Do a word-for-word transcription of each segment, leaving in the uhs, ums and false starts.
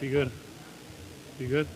Speaker, Speaker.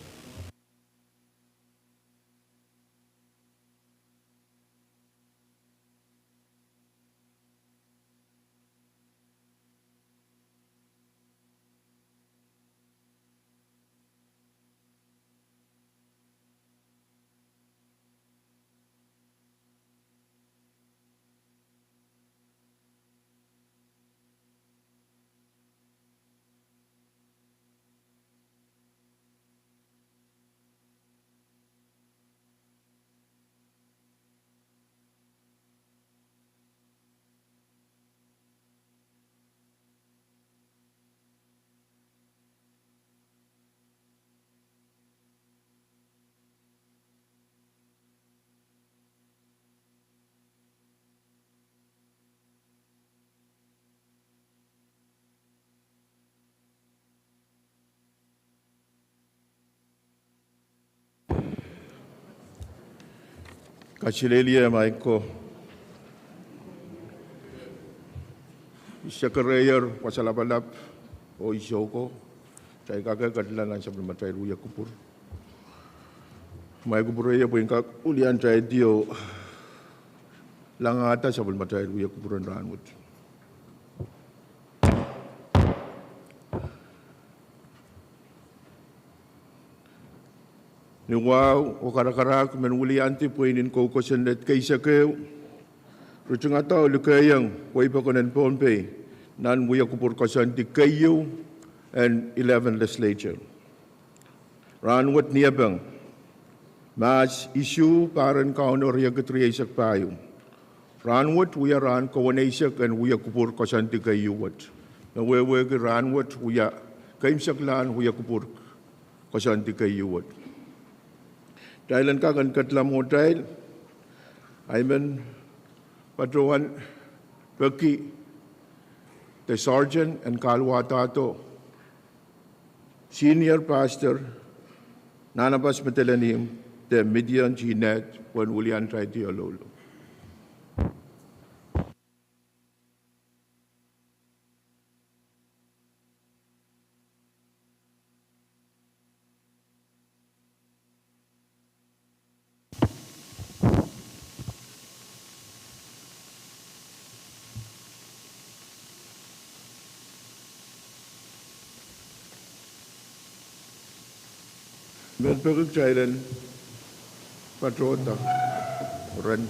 Kaselehlie maing ko, Secretary, Wasa Lapalap, oh Isoko, kitail kak ketlahng nan sapwellimatail wia kupwur. Ma I kupwurehiong pwe I en kak wiliandi oh langada sapwellimatail wia kupwur en rahnwet. Ni wahu oh karakarahk men wiliandi pweinen kou kosonned keisek ehu, ritingada oh likehiong wehi pokon en Pohnpei nan wia kupwur koasoandi keieu en eleven legislature. Rahnwet Niepeng, Mahs isuh, pahr en Kauno riekid rieisek pahieu. Rahnwet wia rahn kowaneisek en wia kupwur koasoandi keieu wet. Me wehwehki rahnwet wia keimwseklahn wia kupwur koasoandi keieu wet. Kitail en kak en ketla mwohtail, I men patohwan peki de Sergeant en kahluwadahdo Senior Pastor Nanapas Medelenihmw de Midian Tinet pwehn wiliandi oh loulou. Men peki kitail en patohda ren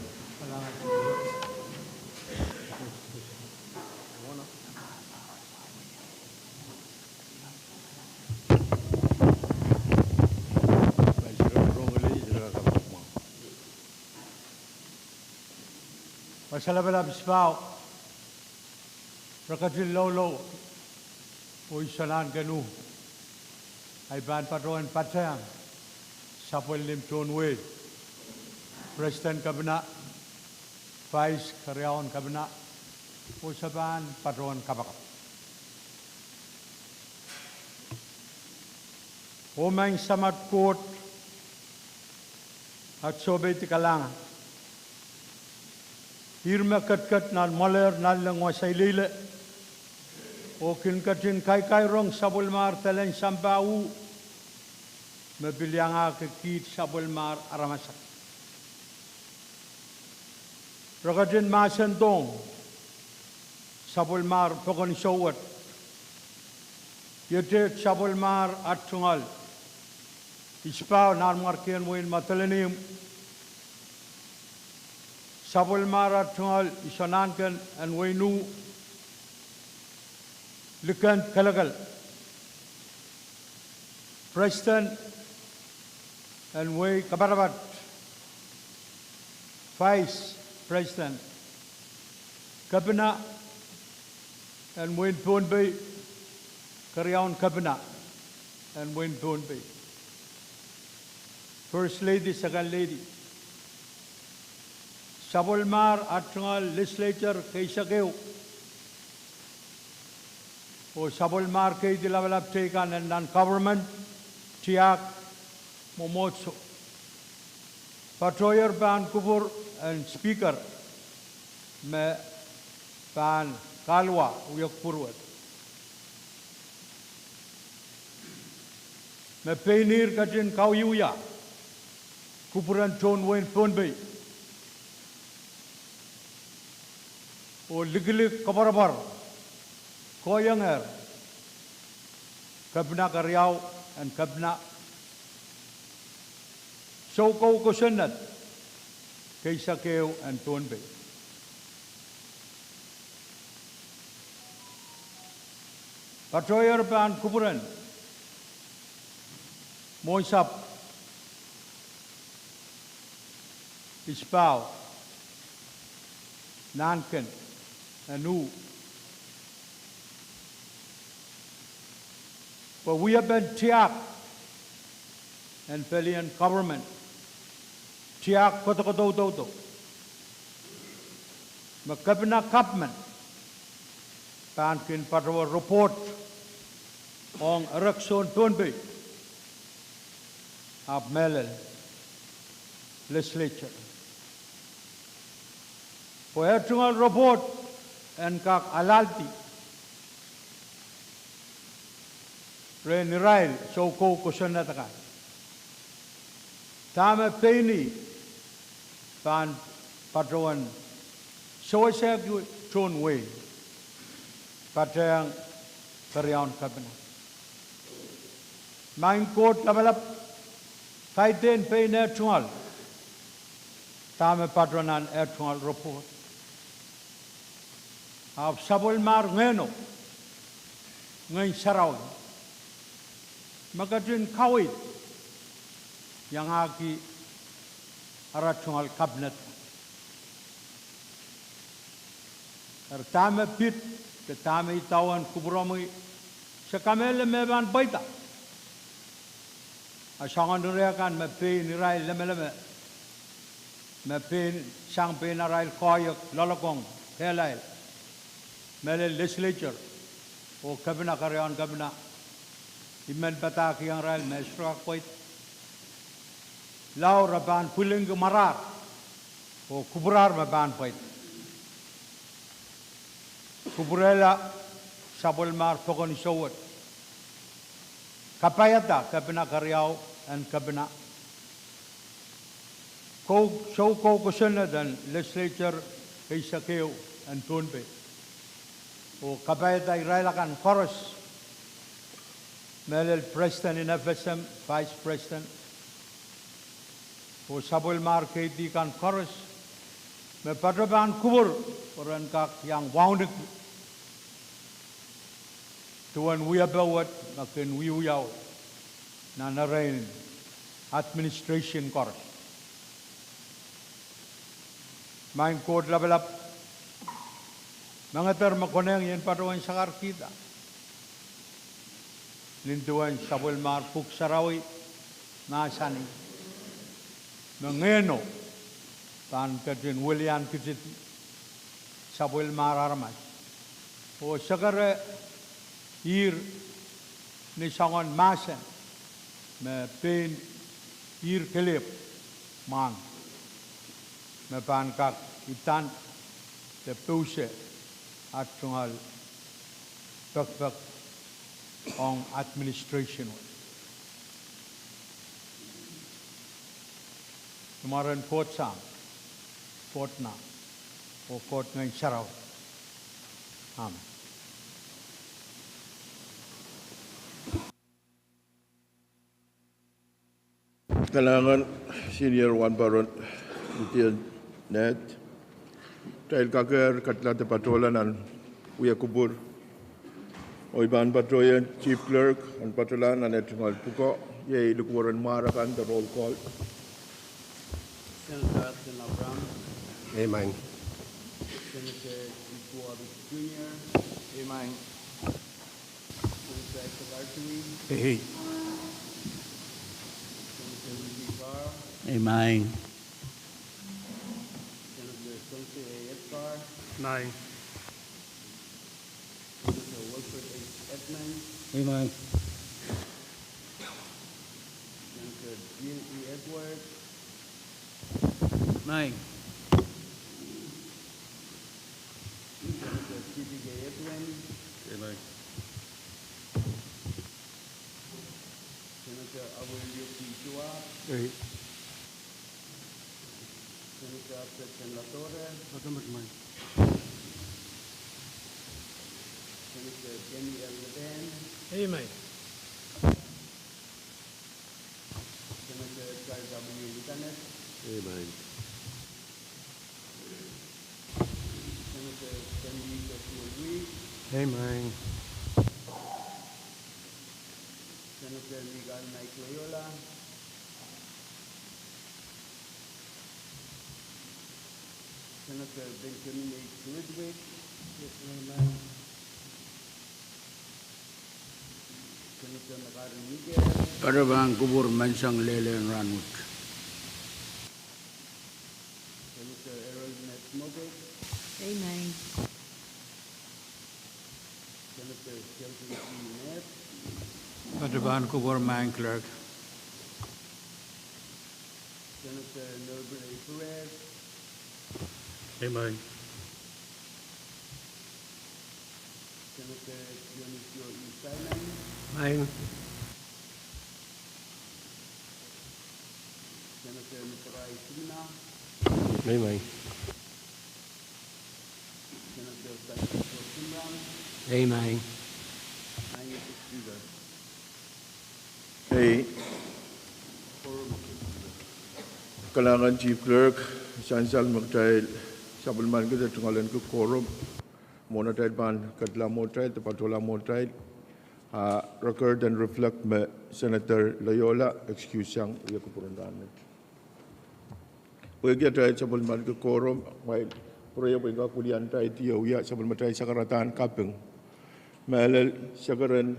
Wasa Lapalap Isipahu, reketin loulou oh isonahnken uh, I pahn patohwan patehng sapwellimomwi tohn wehi, President Kepina, Vice Keriaun Kepina, oh se pahn patohwan kapakap. Oh Maing Samat Koht, at sohpeidi kalahngan, ihr me ketiket nan mwoalehr nanleng wasa ileile, oh kin ketin kaikairong sapwellimahr delen sampah uh, me pil iangahki kiht sapwellimahr aramas akan. Reketin mahsendohng sapwellimahr pokon sou wet, iet sapwellimahr at tungoal Isipahu Nanmwarkien Wein Madolenihmw, sapwellimahr at tungoal isonahnken en wehin uh, Likend Kelekel, President en wehi kapatapat, Vice President, Kepina en wehin Pohnpei, Keriaun Kepina en wehin Pohnpei, First Lady, Second Lady, sapwellimahr at tungoal legislature keisek ehu, oh sapwellimahr keidi lapalap teikan en nan government, tiahk, mwomwohdiso. Patohier pahn kupwur en Speaker me pahn kahluwa wia kupwur wet. me pein ihr ketin kauwihwia kupwuren tohn wehin Pohnpei oh likilik koapworopwor kohiengehr kepina keriau en kepina, soukou kosonned keisek ehu en Pohnpei. Patohier pahn kupwuren mwohnsapw Isipau Nahnken en uh pwe wiepen tiahk en pelien government, tiahk kodokodoudoudo, me kepina government pahn kin patohwan report ong erekiso en Pohnpei, ahpw mehlel legislature, pwe eh tungoal report en kak alaldi rehn irail soukou kosonned akan dahme pein ih pahn patohwan sewesehki tohn wehi patehng keriaun kepina. Maing Koht Lapalap, kaidehn pein eh tungoal dahme patohwan nan eh tungoal report, ahpw sapwellimahr Ngehno, Ngehn Sarawi, me ketin kaweid iangahki ara tungoal cabinet. Eri dahme pid, de dahme idawehn kupwuromwi, se kamehlele me pahn pweida. A soangen ire kan me pein irail lemeleme, me pein, sang pein arail koahiek loalokong kehlail, mehlel legislature oh kepina, keriaun kepina, I men padahkihong irail me sohte kak pweida. Lao re pahn pwilingki mwarar oh kupwurar me pahn pweida. Kupwurehla sapwellimahr pokon iso wet, kapaiada kepina keriau en kepina, kou, soukou kosonned en legislature keisek ehu en Pohnpei, oh kapaiada irail akan koaros, mehlel president en FSM, vice president, oh sapwellimahr keidi kan koaros me patohwan pahn kupwur, pwe ren kak iang wauneki duwen wiepe wet me kin wiewiawi nan erein administration koaros. Maing Koht Lapalap, mengeder me konehng I en patohwan sakarkihda, nin duwen sapwellimahr Pwuhk Sarawi mahsanih me Ngehno pahn ketin welian kitidi sapwellimahr aramas oh sekere ihr ni soangen mahsen me pein ihr kelehpw mwahn me pahn kak idan de pouse at tungoal pekipek ong administration wet. Ni mwaren Koht Sahm, Koht Nah, oh Koht Ngehn Sarawi. Amen. Kalahngan, Senior Wahnparon Lutie Ned. Kitail kakehr kadlahte patohla nan wia kupwur, oh I pahn patohieng Chief Clerk en patohla nan eh tungoal pwukoa, iei likwerehn mwahr akan de roll call. Senator Atkin Abraham. Amen. Senator Ikuwa Abit Junior. Amen. Senator Isaac Artui. Ei. Senator Rudy Carr. Amen. Senator Spencer A. Etvar. Amen. Senator Wilfred H. Edmonds. Amen. Senator Bill E. Edwards. Amen. Senator T D K Edwin. Amen. Senator Ei. Senator Afsat Ken Latore. Latore, mwein. Senator Kenny L. Leben. Ei, mwein. Senator Charles W. Internet. Ei, mwein. Senator Stanley Joshua Lui. Ei, mwein. Senator Michael Mike Loyola. Senator Benjamin H. Ludwig. Ei, mwein. Senator McCartney Miguel. Patohwan kupwur menseng lelehn rahnwet. Senator Errol Smith Moffitt. Ei, mwein. Senator Shelton C. Nett. Patohwan kupwur, Madam Clerk. Senator Norbert A. Perez. Ei, mwein. Senator Dionisio E. Simon. Mwein. Senator Mr. Simina. Ei, mwein. Senator Francisco Simran. Ei, mwein. Ei. Kalahngan Chief Clerk, sansal me kitail sapwellimaniki de tungoaleniki quorum, mwohn atail pahn kedla mwohtail de patohla mwohtail, a record en reflect me Senator Loyola excuse sang ie kupwuren rahnwet. Pwehki atail sapwellimaniki quorum, kumwail pwurehng pwe en kak wiliandi wia sapwellimatail sakaradahn kaping. Mehlel sakaren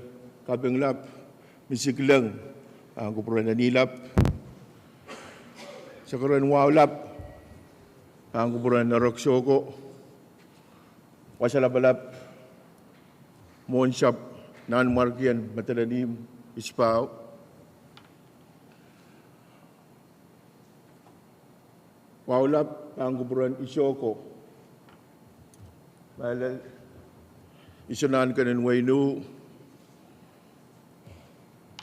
kaping lap, Misikleng, pahn kupwuren Enilap. Sakaren Wahu lap, pahn kupwuren Ereksoko. Wasa Lapalap, Mwohnsapw Nanmwarkien, Madolenihmw, Isipahu. Wahu lap, pahn kupwuren Isoko. Mehlel, Iso Nahnken en Weiniuh.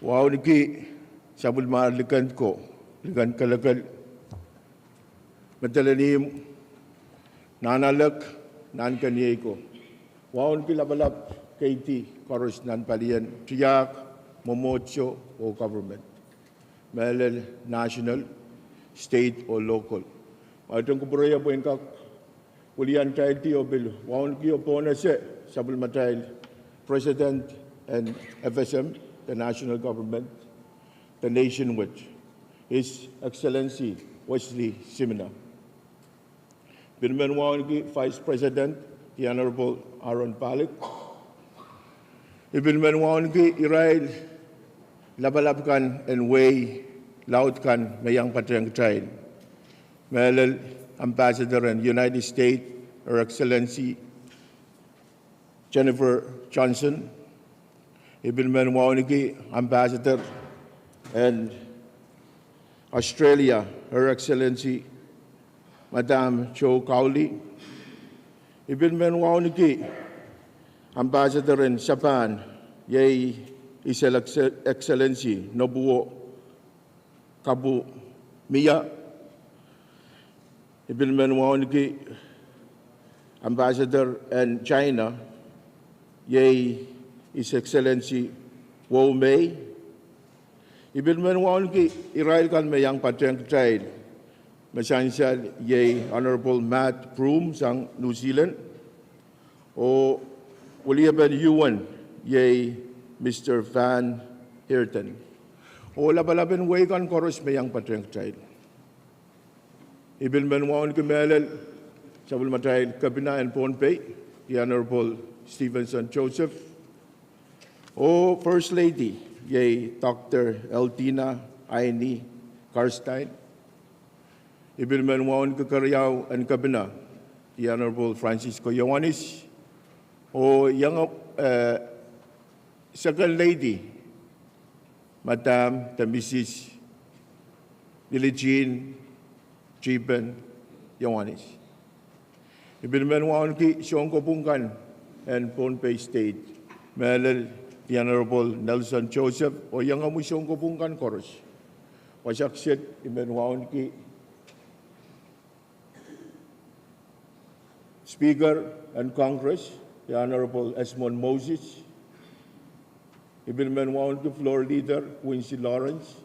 Wauneki sapwellimahr Likend ko, Likend Kelekel, Madolenihmw, Nahnalek, Nahnken Iei ko. Wauneki lapalap keidi koaros nan palien tiahk, mwomwohdiso oh government, mehlel national, state oh local. Mwein kupwureie pwe en kak wiliandi oh pil wauneki oh pohnese sapwellimatail President en F S M, the national government, the nation wet, His Excellency Wesley Simina. Pil men wauneki Vice President, the Honorable Aaron Palik. I pil men wauneki irail lapalap kan en wehi laud kan me iang patehng kitail. Mehlel Ambassador en United States, Her Excellency Jennifer Johnson. I pil men wauneki Ambassador en Australia, Her Excellency Madam Jo Cowley. I pil men wauneki Ambassador en Japan, iei His Excellency Nobuo Kabumiya. I pil men wauneki Ambassador en China, iei His Excellency Wou Mei. I pil men wauneki irail kan me iang patehng kitail, me sansal iei Honorable Matt Broom sang New Zealand, oh weliepen U N iei Mister Van Heerden, oh lapalapen wehi kan koaros me iang patehng kitail. I pil men wauneki mehlel sapwellimatail Kepina en Pohnpei, the Honorable Stevenson Joseph, oh First Lady iei Doctor Eltina Aini Karstein. I pil men wauneki keriau en Kepina, the Honorable Francisco Iohannis, oh iang, eh, Second Lady, Madam the Missus Lillijean Teben Iohannis. I pil men wauneki sounkopwung kan en Pohnpei State, mehlel the Honorable Nelson Joseph, oh iangahki sounkopwung kan koaros. Wasa kiset I men wauneki Speaker en Congress, the Honorable Esmond Moses. I pil men wauneki Floor Leader Quincy Lawrence,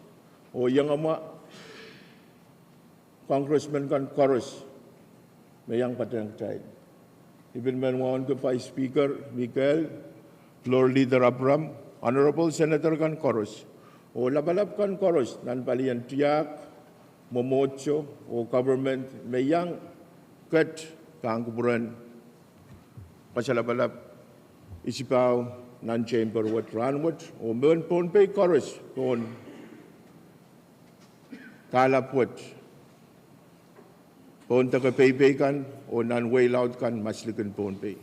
oh iangahki Congressmen kan koaros me iang patehng kitail. I pil men wauneki Vice Speaker Mikel, Floor Leader Abraham, Honorable Senator kan koaros, oh lapalap kan koaros nan palien tiahk, mwomwohdiso, oh government me iang ket pahn kupwuren Wasa Lapalap Isipau nan Chamber wet rahnwet, oh mehn Pohnpei koaros pohn kahlap wet, pohn deke peipei kan oh nan wehi laud kan maslikin Pohnpei.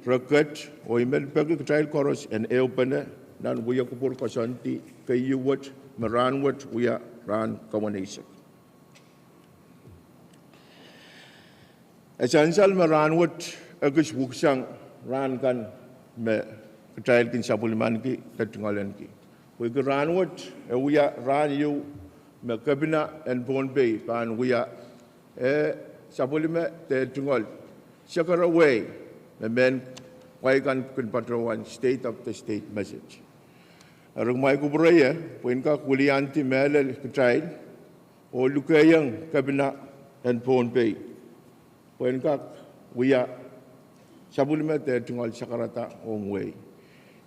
Re ket, oh I men peki kitail koaros en ehupene nan wia kupwur koasoandi keieu wet me rahnwet wia rahn kaweneisek. E sansal me rahnwet ekis wukisang rahn kan me kitail kin sapwellimaniki de tungoaleniki. Pwehki rahnwet e wia rahn ieu me Kepina en Pohnpei pahn wia eh sapwellime de tungoal sekerewei me mehn wai kan kin patohwan State of the State message. Eri kumwail kupwure ie pwe I en kak wiliandi mehlel kitail oh lukehiong Kepina en Pohnpei pwe en kak wia sapwellime de tungoal sakarada ong wehi.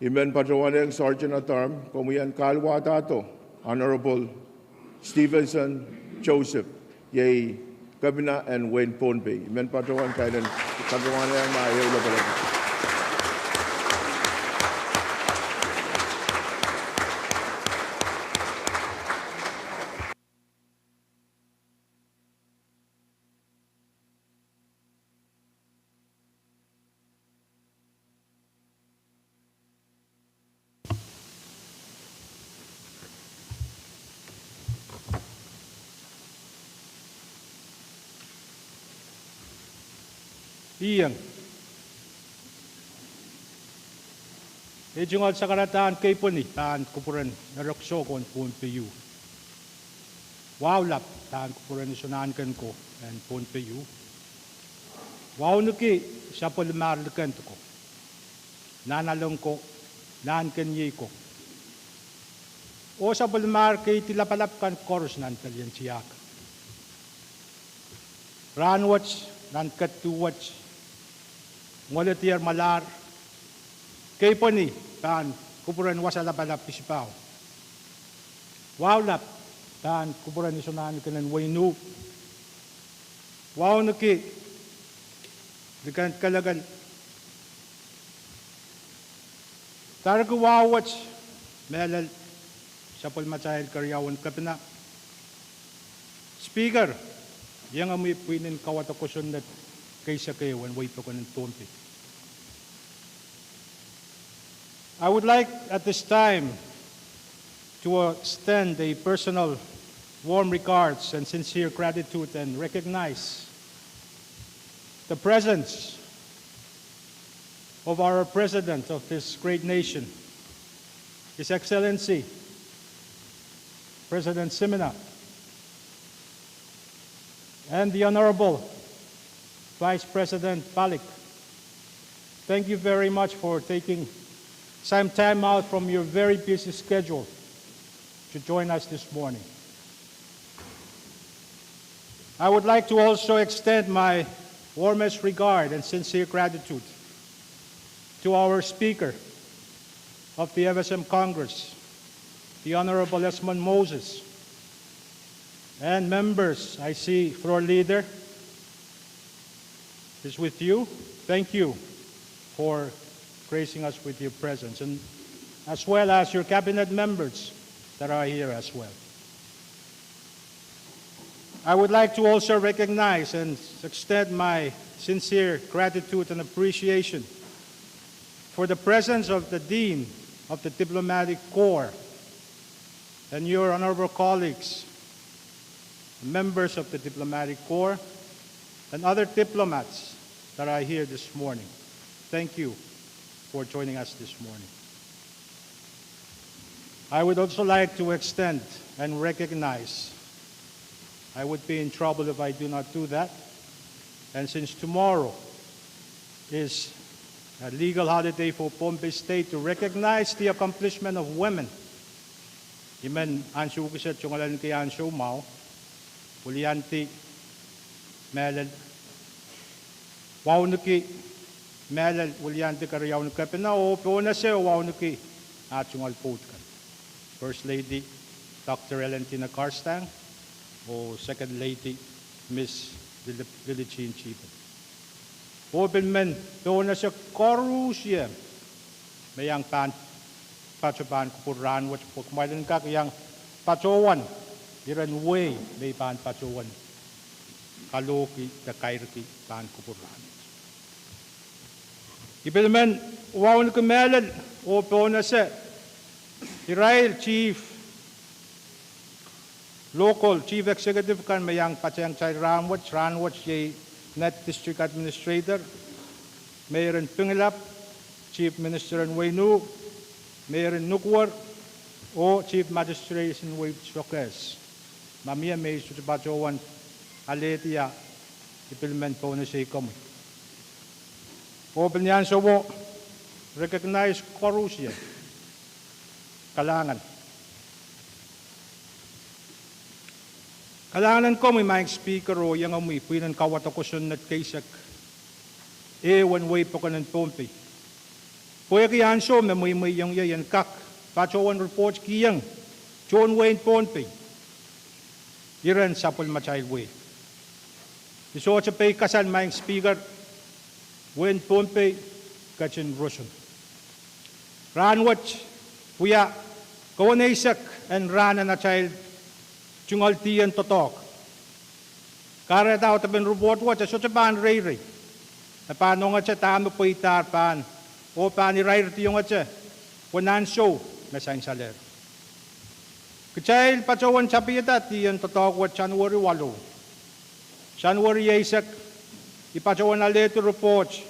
I men patohwanehng Sergeant at Arms komwi en kaluwadahdo Honorable Stevenson Joseph, iei Kepina en wehin Pohnpei. I men patohwan, kitail en patohwanehng ma ehu lapalap. Iang, ei tungoal sakaradahn keipweni pahn kupwuren erekiso kohn Pohnpei. Wahu lap pahn kupwuren Isonahnken ko en Pohnpei. Wauneki sapwellimahr likend ko, nahnalek ko, nahnkeniei ko, oh sapwellimahr keidi lapalap kan koaros nan pelien tiahk. Rahnwet nan ketiket wet, ngoledier mwahlahr, keipweni pahn kupwuren Wasa Lapalap Isipau. Wahu lap pahn kupwuren Isonahnken en wehin U. Wauneki likend kelekel, darki wahu wet mehlel sapwellimatail keriaun Kepina. Speaker, iengomwi pwihn en kawada kosonned keisek ehu en wehi pokon en Pohnpei. I would like at this time to extend a personal warm regards and sincere gratitude and recognize the presence of our President of this great nation, His Excellency President Simina, and the Honorable Vice President Palik. Thank you very much for taking some time out from your very busy schedule to join us this morning. I would like to also extend my warmest regard and sincere gratitude to our Speaker of the F S M Congress, the Honorable Esmond Moses, and members. I see Floor Leader is with you. Thank you for gracing us with your presence, and as well as your cabinet members that are here as well. I would like to also recognize and extend my sincere gratitude and appreciation for the presence of the Dean of the Diplomatic Corps and your honorable colleagues, members of the Diplomatic Corps, and other diplomats that are here this morning. Thank you for joining us this morning. I would also like to extend and recognize, I would be in trouble if I do not do that. And since tomorrow is a legal holiday for Pohnpei State, to recognize the accomplishment of women, I men ansou kiset tungoaleniki ansou mwahu, wiliandi mehlel, wauneki mehlel wiliandi keriaun kepina oh pohnese wauneki ah tungoal pwoud kan, First Lady Doctor Ellen Deena Garstang oh Second Lady Miss Lili-, Lillie Jean Cheatham. Oh pil men pohnese koarusie me iang pahn patohwan kupwur rahnwet, pwe kumwail en kak iang patohwan iren wehi me I pahn patohwan kalohki de kairki pahn kupwur rahnwet. I pil men wauneki mehlel oh pohnese irail chief, local chief executive kan me iang patehng kitail rahnwet, rahnwet iei Ned District Administrator, Mayor en Pingelap, Chief Minister en wehin Nuh, Mayor en Nukuor, oh Chief Magistrate en wehi Sokehs. Ma mie me I sohte patohwan alehdi, I pil men pohnese komwi. Oh pil ni ansouo recognize koarusie. Kalahngan. Kalahngan en komwi Maing Speaker oh iengomwi pwihn en kauwada kosonned keisek ehu en wehi pokon en Pohnpei, pwehki ansou me mweimweiong ie I en kak patohwan ripoht kihong tohn wehin Pohnpei iren sapwellimatail wehi. I sohte peikasal Maing Speaker, wehin Pohnpei ketin roson. Rahnwet wia kaweneisek en rahn en atail tungoal dih en doadoahk. Kahrehda audepen ripoht wet e sohte pahn reirei. E pahn ongete dahme pweidahr pahn, oh pahn irairdiongete pwe nan ansou me sansalehr. Kitail patohwan tapihada dih en doadoahk wet January waluh. January eisek, I patohwan alehdi ripoht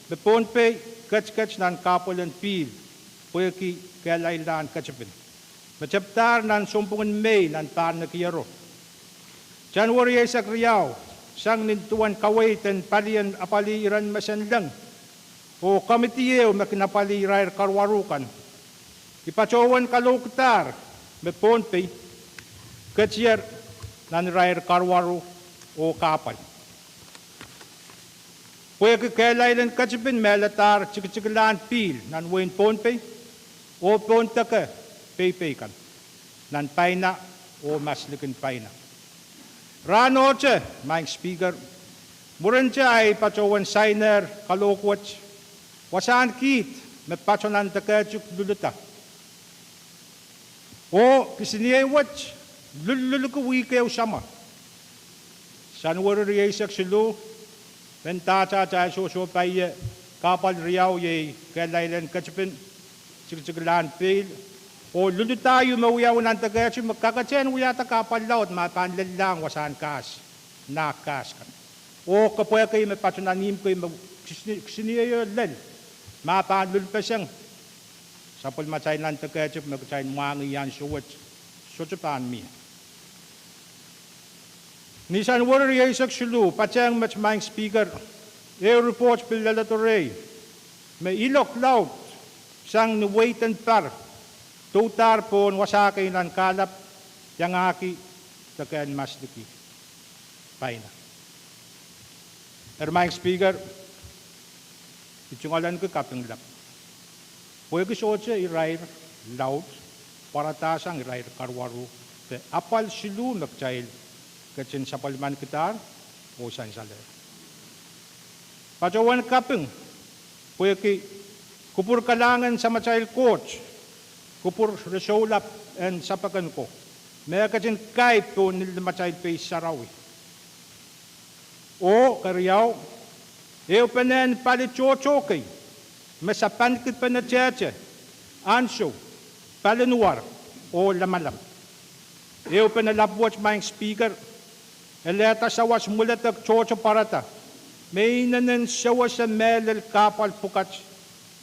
me Pohnpei ketiket nan kahpwal en pihl pwehki kehlaillahn ketipin me tepdahr nan sounpwungen Mei nan pahr nekiero. January eisek riau, sang nin duwen kaweid en palien apwalih iren mesen leng oh komidi ehu me kin apwalih irair karuwaru kan, I patohwan kalohkidahr me Pohnpei ketier nan irair karuwaru oh kahpwal, pwehki kehlail en ketipin mehladahr tikitikilahn pihl nan wehin Pohnpei oh pohn deke peipei kan nan Paina oh maslikin Paina. Rahnohte Maing Speaker, mwurinte ahi patohwan sainehr kalohk wet, wasahn kiht me patohwan nan deke etik lulda oh kisiniei wet lullulki wihk ehu samwa, January rieisek siluh, mendahte atail sohsohpai ie kahpwal riau iei kehlail en ketipin, tikitikilahn pihl, oh lulda ieu me wiawi nan deke etik me kakete en wiahda kahpwal laud ma pahn lellahng wasahn kahs, nahk kahs kan, oh kepwe kei me patohwan nan ihmw kei me kisini-, kisinioio lel ma pahn lulpeseng sapwellimatail nan deke etik me kitail mwahngih ansou wet sohte pahn mie. Ni January rieisek siluh, patehng met Maing Speaker, ehu ripoht pil leledo rehi me ilok laud sang ni weid en par doudahr pohn wasa kei nan kahlap iangahki dekehn masliki Paina. Eri Maing Speaker, I tungoaleniki kaping lap pwehki sohte irair laud, pwaradahsang irair karuwaru de apwal siluh me kitail ketin sapwellimankidahr oh sansalehr. Patohwan kaping pwehki kupwur kalahngan en Samatail Koht, kupwur resoulap en sapwellimen ko, me ketin kai pohn ngilimatail pei sarawi. Oh keriau, ehupenen pali tohto kei me sapankipene tehte, ansou, palinuar oh lamalam. Ehupene lap wet Maing Speaker, elehda sawas mwiledek tohto pwarada me inenen sewese mehlel kahpwal pwukat,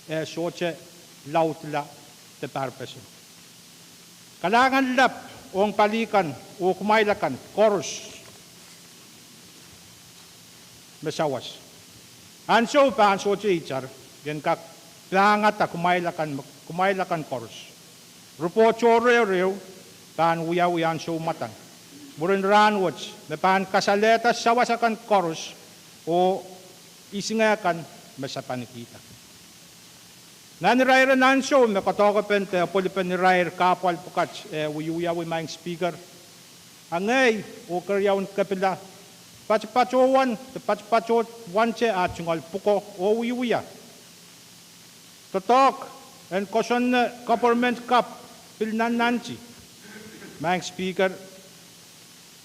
e sohte laudla de parpeseng. Kalahngan lap ong pali kan oh kumwail akan koaros me sawas. Ansou pahn sohte itar, I en kak pahngada kumwail akan, kumwail akan koaros. Ripoht tohrohr ehu pahn wiawi ansou mwadang mwurin rahnwet, me pahn kasalehda sawas akan koaros oh isingeh kan me sapanikihda. Nan irairen ansou me koadoahkepen de apwalipen irair kahpwal pwukat eh wiewiawi, Madam Speaker, a ngehi oh keriaun kepila patopato wante, patopato wante ah tungoal pwuko oh wiewia doadoahk en kosonne government kapw pil nannanti. Madam Speaker,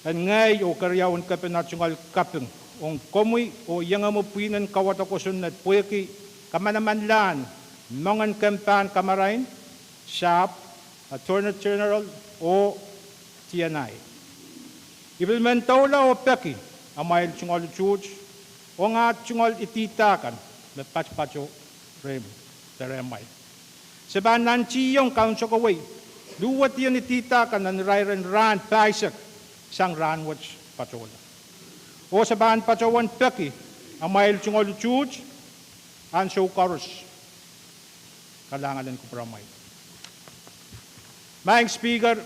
en ngehi oh keriaun kepina tungoal kaping ong komwi oh iengomwi pwihn en kawada kosonned pwehki kamanamanlahn moangen kempahn kamarain, sahpw, Attorney General oh DNI. I pil men doula oh peki amwail tungoal utuht ong ah tungoal idihda kan me patopato rehmw, de rehmwail. Se pahn nantihong Kaun Sokowei luhwedien idihda kan nan irairen rahn pahisek sang rahnwet patohla. Oh se pahn patohwan peki amwail tungoal utuht ansou koaros. Kalahngan en kupwuramwail. Madam Speaker,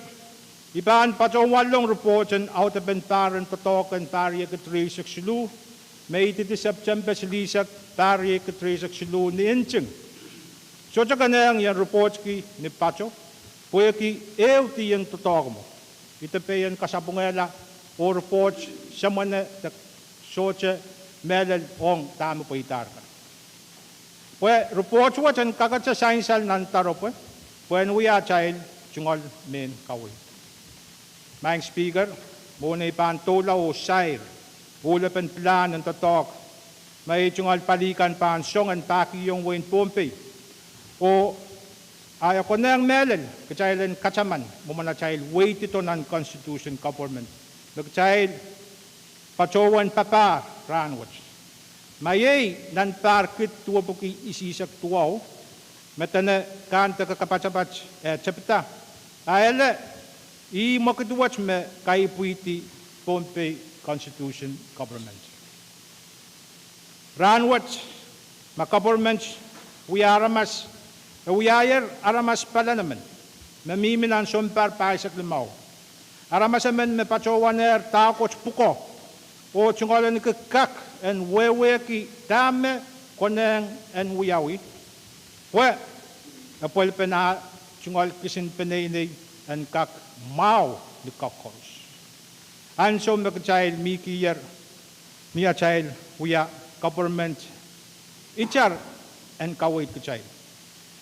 I pahn patohwanohng ripoht en audepen pahr en doadoahk en pahr riekid rieisek siluh, me ididi Septempe silihsek, pahr riekid rieisek siluh ni nting. Sohte konehng I en ripohtki ni pato, pwehki ehu dih en doadoahk mwo. I depe en kasapwungehla oh ripoht semwene de sohte mehlel ong dahme pweidahr kan. Pwe ripoht wet en kakete sansal nan doaropwe pwehn wia atail tungoal mehn kaweid. Madam Speaker, mwohn ei pahn doula oh sair uhlepen pilahn en doadoahk me ei tungoal pali kan pahn song en pahkihong wehin Pohnpei, oh a e konehng mehlel kitail en kataman mwomwen atail weidihdo nan constitution government me kitail patohwan papah rahnwet. Ma iei nan pahr kid duwepwiki isihsek duwau, me dene Kahndeke Kapatapat eh tepida, a ele ih mwekid wet me kaipwihdi Pohnpei constitution government. Rahnwet, ma government wia aramas, e wiahier aramas palanemen me mihmi nan sounpar pahisek limau. Aramas emen me patohwanehr dahkot pwuko oh tungoal ahneki kak en wehwehki dahme konehng en wiawi, pwe apwalipen ah tungoal kisin peneinei en kak mwahu ni kak koaros. Ansou me kitail mihkier ni atail wia government itar en kaweid kitail,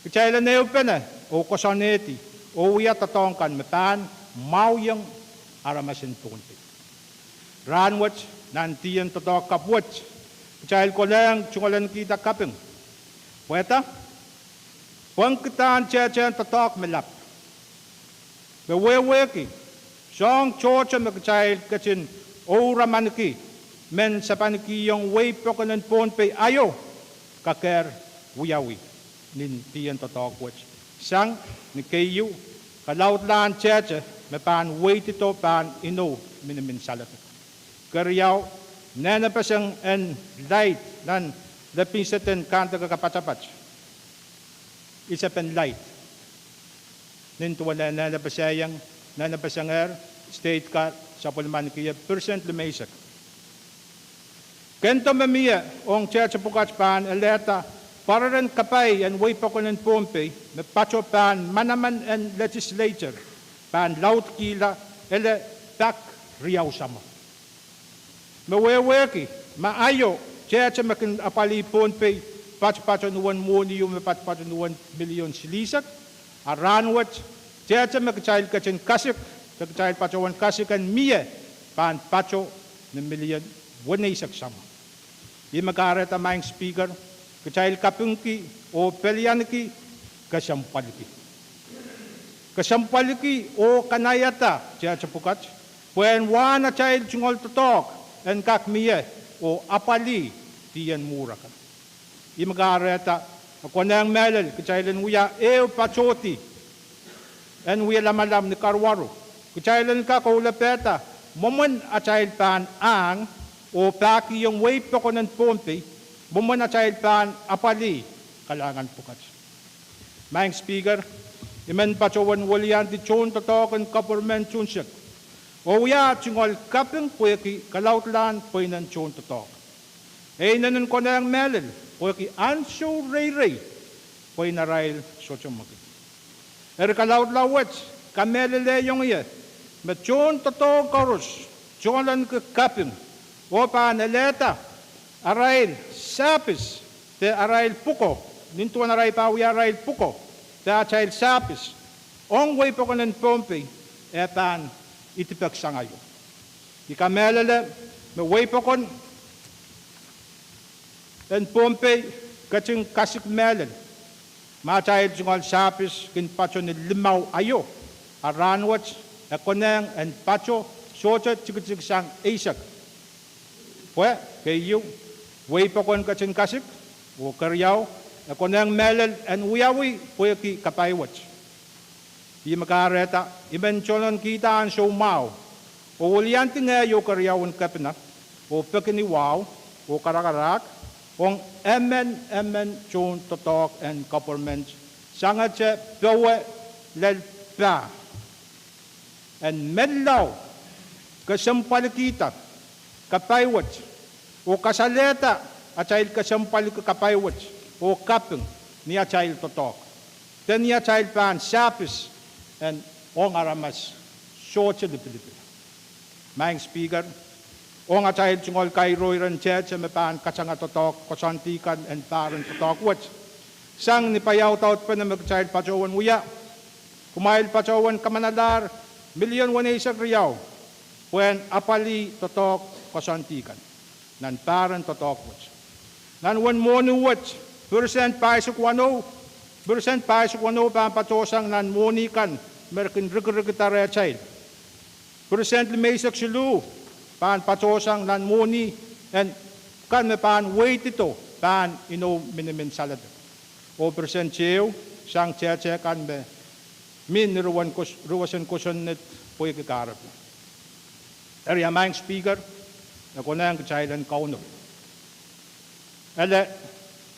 kitail en ehupene oh koasoanehdi oh wia doadoahk kan me pahn mwahuyong aramasen Pohnpei. Rahnwet, nan dih en doadoahk kapw wet, kitail kolehng tungoal ahnekihda kaping. Pwehda, pwehngkidahn tehtehn doadoahk me lap me wehwehki soahng tohto me kitail ketin ouramaniki men sapanikihong wehi pokon en Pohnpei aio, kakehr wiawi nin dih en doadoahk wet. Sang, ni keieu, kalaudlahn tehte me pahn weidihdo pahn inou minimin saledek. Keriau, nehnepeseng en laid nan lepin sehd en Kahndeke Kapatapat, isepen laid, nin duwen eh nehnepeseng, nehnepesengehr, state ka sapwellimanikier percent limeisek. Kendo me mie ong tehte pwukat pahn elehda pwararen kapai en wehi pokon en Pohnpei me pato pahn manaman en legislature pahn laudkihla ele pak riau samwa. Me wehwehki, ma aio, tehte me kin apwalih Pohnpei patopato ni uwen mwohni ehu me patopato ni uwen milion silihsek, a rahnwet, tehte me kitail ketin kasik, de kitail patohwan kasik en mie, pahn pato ni milion weneisek samwa. Ih me kahrehda Madam Speaker, kitail kapingki oh pelianiki, kesempwaliki kesempwaliki oh kanaiada tehte pwukat, pwehn wahn atail tungoal doadoahk en kak mie oh apwalih dih en mwuhr akan. Ih me kahrehda e konehng mehlel kitail en wia ehu patohdi en wia lamalam ni karuwaru. Kitail en kak oula pehda mwomwen atail pahn ahng oh pahkihong wehi pokon en Pohnpei, mwomwen atail pahn apwalih kalahngan pwukat. Maing Speaker, I men patohwan weliandi tohndoadoahk en koperment unsek oh wia tungoal kaping pwehki kalaudlahn pweinen tohndoadoahk. E inenen konehng mehlel pwehki ansou reirei pweinen arail sohte mwekid. Eri kalaudla wet kamehlelehiong ie me tohndoadoahk koaros tungoal ahneki kaping oh pahn elehda arail sahpis de arail pwuko, nin duwen arail pahn wia arail pwuko de atail sahpis ong wehi pokon en Pohnpei, e pahn idipek sang aio. I kamehlele me wehi pokon en Pohnpei ketin kasik mehlel ma atail tungoal sahpis kin pato ni limau aio, a rahnwet e konehng en pato sohte tikitik sang eisek. Pwe keieu, wehi pokon ketin kasik, oh keriau, e konehng mehlel en wiawi pwehki kapai wet. Ih me kahrehda I men tohn kihda ansou mwahu oh weliandi ngehi oh keriaun kepina oh peki ni wahu oh karakarahk ong emen emen tohndoadoahk en koperment, sangete powe lel pah, en menlau kesempwalikihda kapai wet oh kasalehda atail kesempwaliki kapai wet oh kaping ni atail doadoahk de ni atail pahn sahpis en ong aramas sohte lipilipil. Maing Speaker, ong atail tungoal kairoir en tehte me pahn katanga doadoahk koasoandi kan en pahr en doadoahk wet, sang ni paiaudaudpene me kitail patohwan wia, kumwail patohwan kamanalahr milion weneisek riau pwehn apwalih doadoahk koasoandi kan nan pahr en doadoahk wet. Nan uwen mwohni wet, percent pahisek weneu, percent pahisek weneu pahn patohsang nan mwohni kan me kin rikirikida rehtail. Percent limeisek siluh pahn patohsang nan mwohni en kan me pahn weidihdo pahn inou minimin saledek. Oh percent ehu sang tehte kan me mi ni ruwesen kosonned pwehki kahrepe. Eri Maing Speaker, e konehng kitail en Kauno ele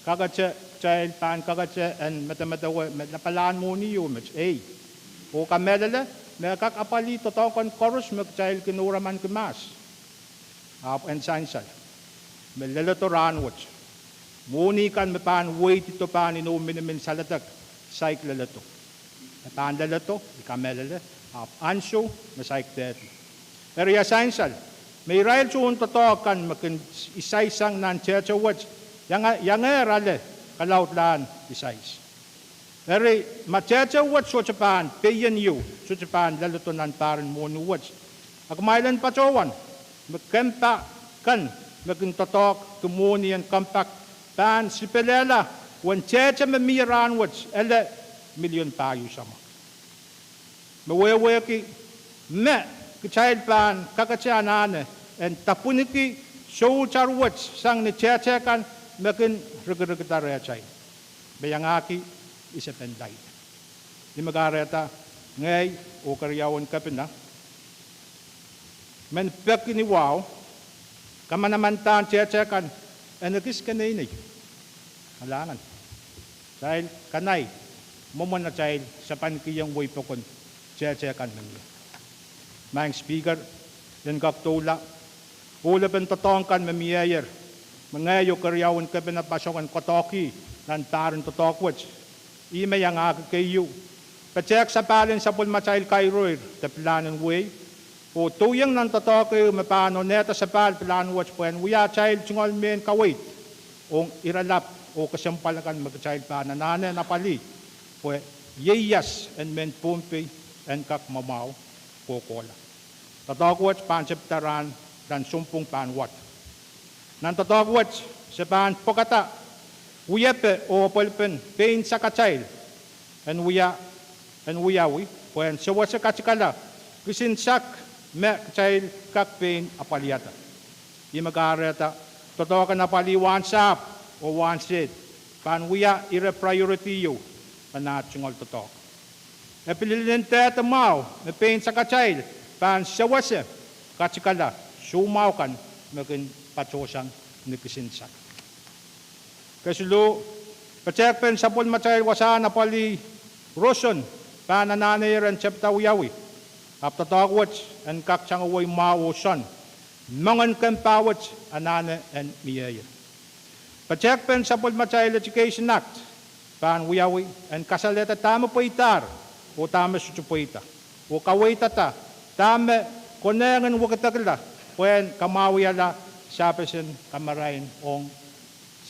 kakete, kitail pahn kakete en medemedewe me lapalahn mwohni ehu met, ei, oh kamehlele me kak apwalih doadoahk kan koaros me kitail kin ouramanki mahs. Ahpw en sansal me leledo rahnwet, mwohni kan me pahn weidihdo pahn inou minimin saledek, saik leledo. E pahn leledo, I kamehlele, ahpw ansou me saik dehdi. Eri e sansal me irail tohndoadoahk kan me kin isaisang nan tehte wet, iangehr ale kalaudlahn isais. Eri ma tehte wet sohte pahn peien ehu, sohte pahn leledo nan pahr en mwohni wet, a kumwail en patohwan me kempa kan me kin doadoahk ki mwohni en compact pahn sipelehla uwen tehte me mie rahnwet ele milion pahieu samwa. Me wehwehki me kitail pahn kakete anahne en dapwuniki soutar wet sang ni tehte kan me kin rikirikida rehtail me iangahki isepen laid. Ih me kahrehda ngehi oh keriaun kepina men peki ni wahu kamanamandan tehte kan en ekis keneinei. Kalahngan, kitail kanai mwomwen atail sapankihong wehi pokon tehte kan me mie. Maing Speaker, en kak doula, ohlepen doadoahk kan me mieier me ngehi oh keriaun kepina pasong en koadoahkih nan pahr en doadoahk wet, ih me iangahki keieu: petehk sapahl en sapwellimatail kairoir de pilahn en wehi, oh douieng nan doadoahk ehu me pahn onehda sapahl pilahn wet pwehn wia atail tungoal mehn kaweid ong iralap oh kesempwal akan me kitail pahn anahne en apwalih pwe ieias en mehn Pohnpei en kak mwamwahu kohkohla. Doadoahk wet pahn tepida rahn nan sounpwong pahn wad. Nan doadoahk wet se pahn pwekada wiepe oh apwalipen pein sakatail en wiawi pwehn sewese katikala kisin sak me kitail kak pein apwaliada. Ih me kahrehda doadoahk en apwalih wahn sahpw oh wahn sehd pahn wia ire priority ehu nan aht tungoal doadoahk. E pil inenen dehde mwahu me pein sakatail pahn sewese katikala soumwahu kan me kin patohsang ni kisin sal. Kesiluh, petehkpen sapwellimatail wasahn apwalih roson pahn anahnehier en tepida wiawi, ahpw doadoahk wet en kak tangewei mwahu oh soahng, moangen kempa wet anahne en mieier. Petehkpen sapwellimatail Education Act pahn wiawi en kasalehda dahme pweidahr oh dahme sohte pweida, oh kaweidada dahme konehng en wekidekla pwehn kamwahuiala sahpesen kamarain ong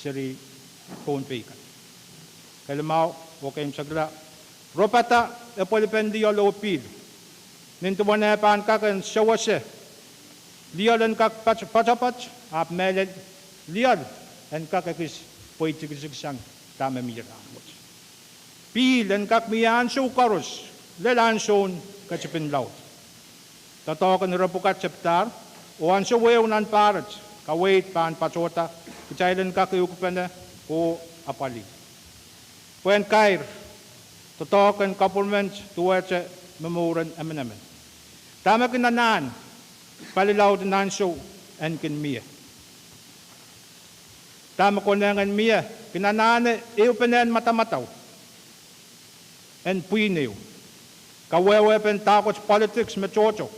seri Pohnpei kan. Kelimau oh keimwsekla, ropada epwelipen lioal oh pihl. Nin duwen eh pahn kak en sewese lioal en kak poatopoat, ahpw mehlel lioal en kak ekis pweitikitik sang dahme mie rahnwet. Pihl en kak mie ansou koaros, lel ansoun ketipin laud. Doadoahk en ire pwukat tepidahr, oh ansou ehu nan pahr wet kaweid pahn patohda kitail en kak ehukipene oh apwalih. Pwehn kair, doadoahk en koperment duwehte momouren emenemen. Dahme kin anahn palilaud en ansou en kin mie? Dahme konehng en mie? Kin anahne ehupenen madamadau en pwihn ehu. Kawehwepen dahkot politics me tohto.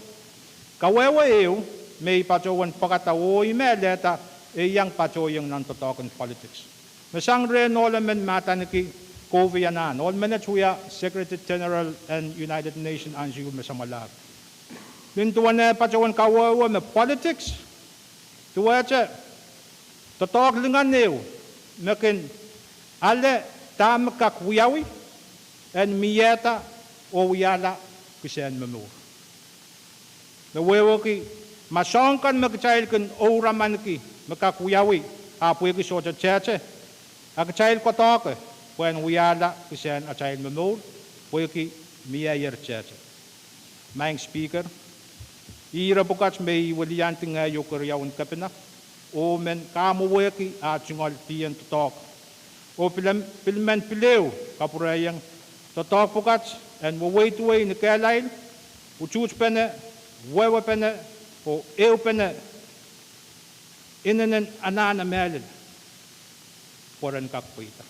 Kawehwe ehu me I patohwan pwekada oh I mehlehda e iang patohieng nan doadoahk en politics. Me sang rehn ohl emen me adaneki Kofi Annan, ohl menet wia Secretary General en United Nations ansou me samwalahr. Nin duwen eh patohwan kawehwe me politics duwehte doadoahk lingan ehu me kin ale dahme kak wiawi en miehda oh wiahla kisehn momour. Me wehwehki ma soahng kan me kitail kin ouramanki me kak wiawi, ahpw pwehki sohte tehte, a kitail koadoahke pwehn wiahla kisehn atail momour pwehki mieier tehte. Maing Speaker, ih ire pwukat me I weliandi ngehi oh keriaun kepina, oh men kamwowehki ah tungoal dih en doadoahk, oh pil men pil ehu kapwurehiong doadoahk pwukat en weweiduwei ni kehlail, utuhtpene, wehwepene, oh ehupene inenen anahne mehlel pwe ren kak pweida.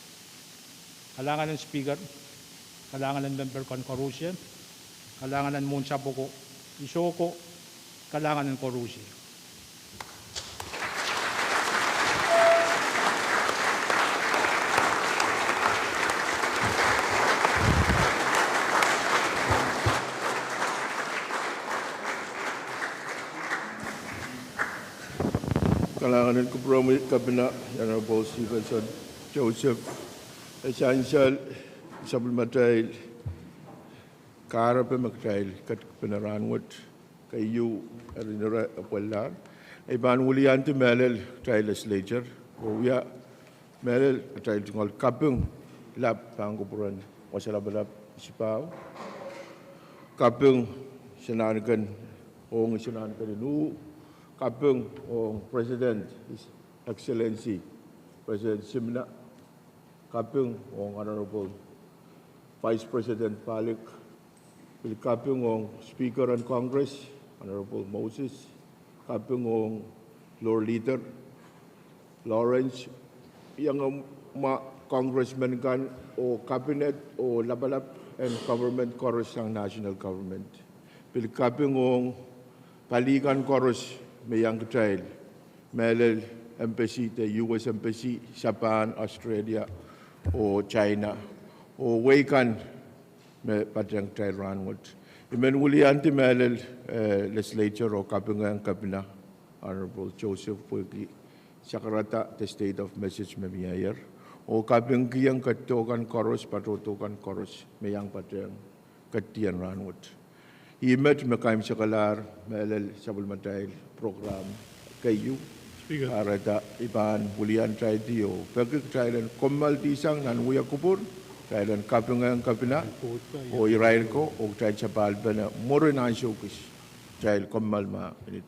Kalahngan en Speaker, kalahngan en memper kan koarusie, kalahngan en mwohn sapwoko, I sohte, kalahngan en koarusie. Kalahngan en kupwuromwi Kepina, Honorable Stevenson Joseph. E sansal sapwellimatail kahrepe me kitail ketkipene rahnwet, keieu eri ire epwellahr. I pahn wiliandi mehlel kitail legislature, oh wia mehlel atail tungoal kaping lap pahn kupwuren Wasa Lapalap Isipahu. Kaping Senanken ong Senanken en Uhu. Kaping ong President, His Excellency President Simina. Kaping ong Honorable Vice President Palik. Pil kaping ong Speaker en Congress, Honorable Moses. Kaping ong Floor Leader Lawrence, iangahki mwahu Congressmen kan, oh Cabinet, oh lapalap en government koaros sang national government. Pil kaping ong pali kan koaros me iang kitail, mehlel embassy, de U S Embassy, Japan, Australia, oh China, oh wehi kan me patehng kitail rahnwet. I men wiliandi mehlel, eh, legislature oh kapingehng Kepina, Honorable Joseph, pwehki sakarada the state of message me mieier, oh kapingkihong ketido kan koaros, patohdo kan koaros me iang patehng ketidien rahnwet. Ih met me kaimwisekalahr mehlel sapwellimatail program keieu. Speaker. Kahrehda I pahn wiliandi oh peki kitail en kommoaldihsang nan wia kupwur, kitail en kapingehng Kepina oh irail ko, oh kitail sapahlpene mwurin ansou kis. Kitail kommoal ma minit.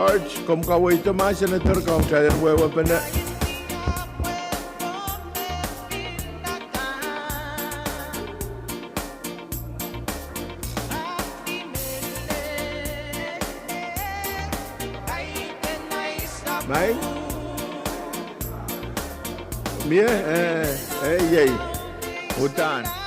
Art, komw kaweid ma Senator, komw kitail en wehwehpene. Maing? Mie, eh, eh, iei. Uhdahn.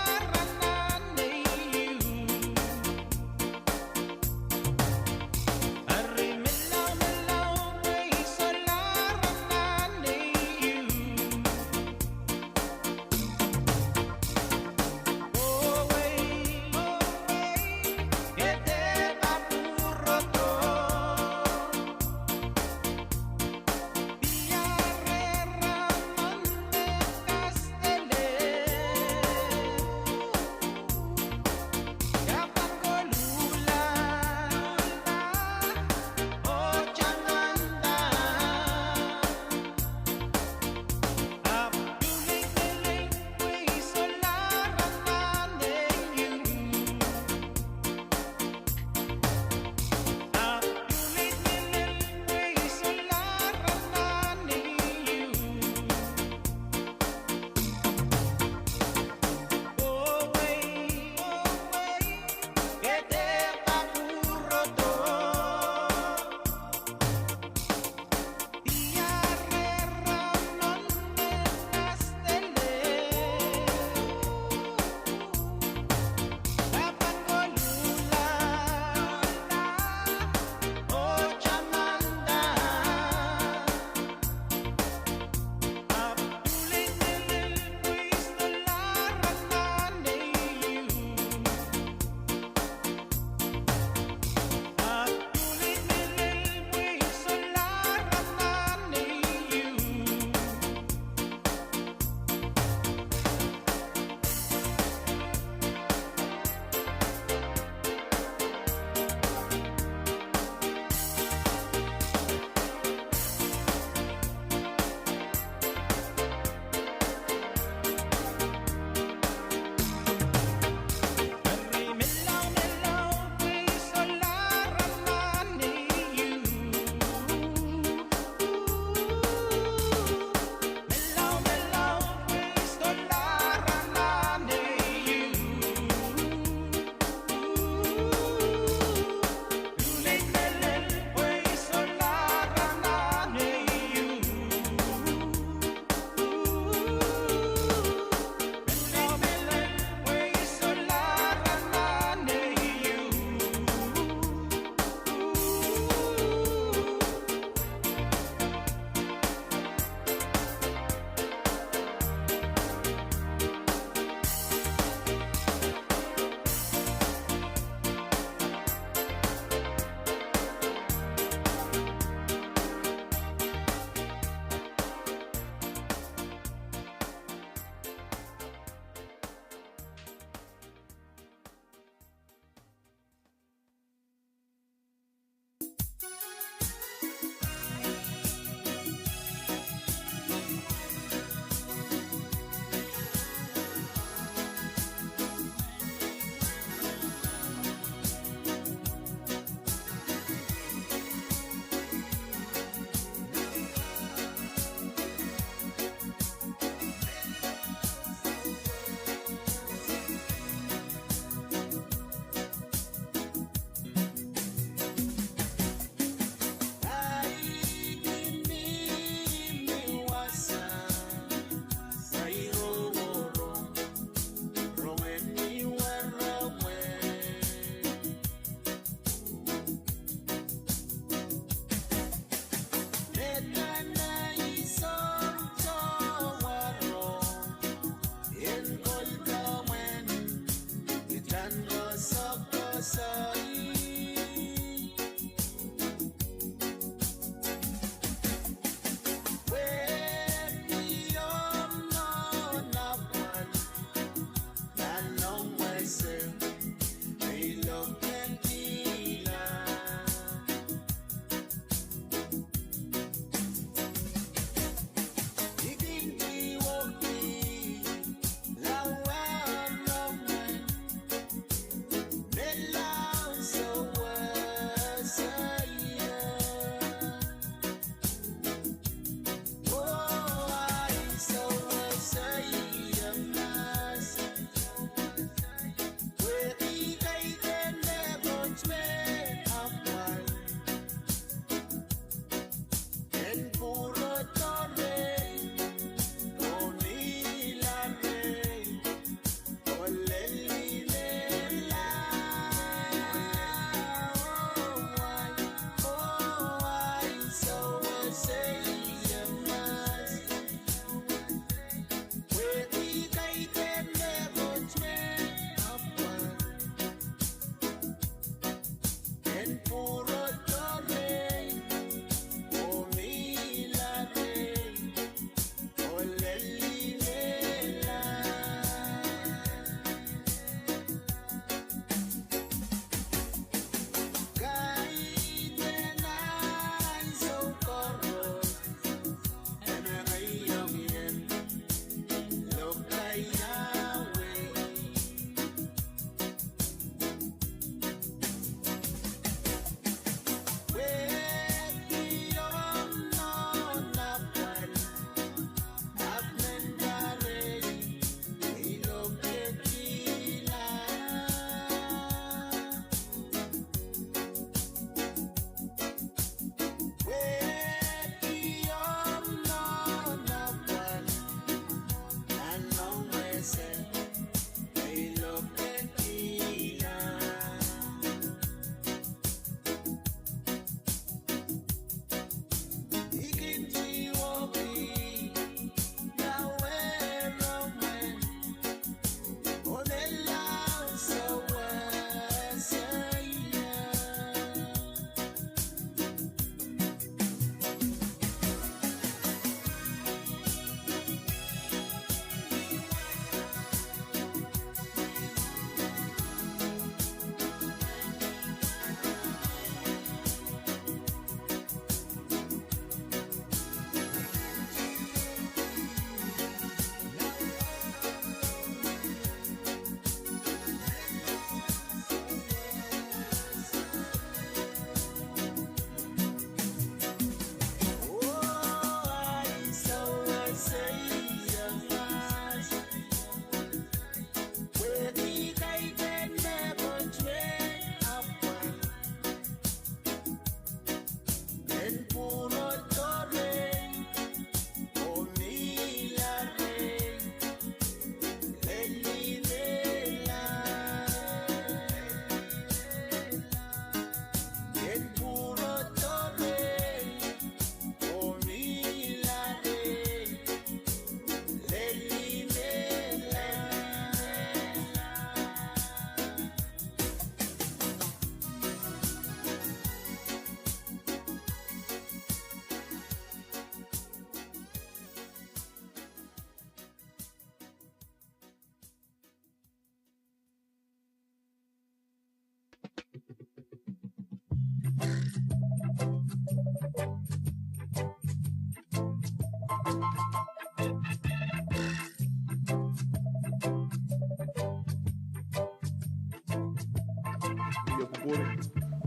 Kupwur,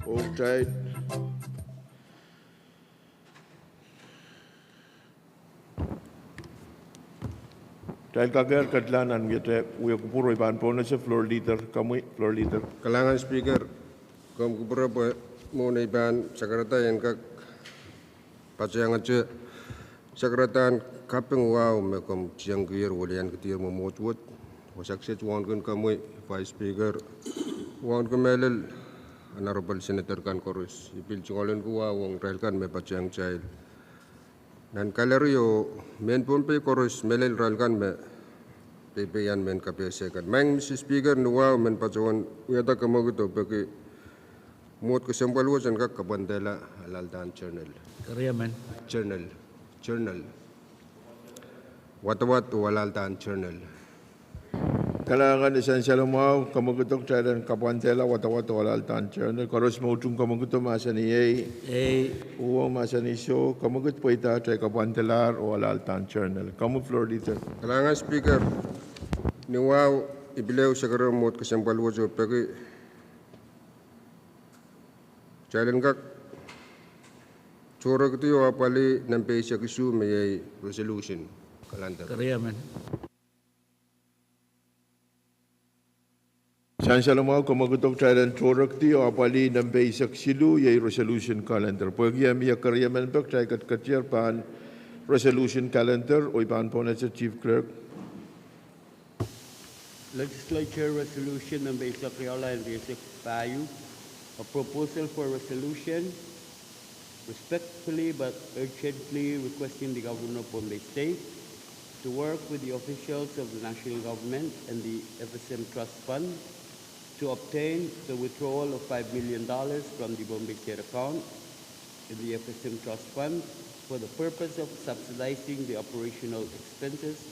oh kitail, kitail kakehr ketla nan wiahte wia kupwur, oh I pahn pohnese Floor Leader, komwi Floor Leader. Kalahngan Speaker, komw kupwure pwe mwohn ei pahn sakarada en kak patehngete sakaradahn kaping wahu me komw tiengkier oh liankidier mwomwohdiso wet. Wasa kiset wauneki komwi Vice Speaker, wauneki mehlel Honorable Senator kan koaros. I pil tungoalenki wahu ong irail kan me patehng kitail nan gallery oh mehn Pohnpei koaros, mehlel irail kan me peipeian mehn kapehse kan. Maing Mister Speaker, ni wahu men patohwan wiahda kamwekid oh peki mwomwohdiso kesempwal wet en kak kapwandehla alaldan journal. Journal. Journal. Wadawad oh alaldan journal. Kalahngan. Ni sansal mwahu, kamwekid, kitail en kapwandehla wadawad oh alaldan journal. Koaros me utung kamwekid mahsanih ei. Ei. Uhwong mahsanih soh. Kamwekid pweida, kitail kapwandehla oh alaldan journal. Komwi Floor Leader. Kalahngan Speaker, ni wahu I pil ehu sakare mwomwohdiso kesempwal wet oh peki kitail en kak tohrekdi oh apwalih nempe eisek isuh me iei resolution calendar. Sansal mwahu, kamwekid, kitail en tohrekdi oh apwalih nempe eisek siluh, iei resolution calendar. Pwehki e mie keriemen pwe kitail ketiketier pahn resolution calendar, oh I pahn pohnese Chief Clerk. Legislature Resolution nempe eisek riau lel eisek pahieu, a proposal for resolution respectfully but urgently requesting the Government of Pohnpei State to work with the officials of the national government and the F S M Trust Fund to obtain the withdrawal of five million dollars from the Pohnpei State account in the F S M Trust Fund for the purpose of subsidizing the operational expenses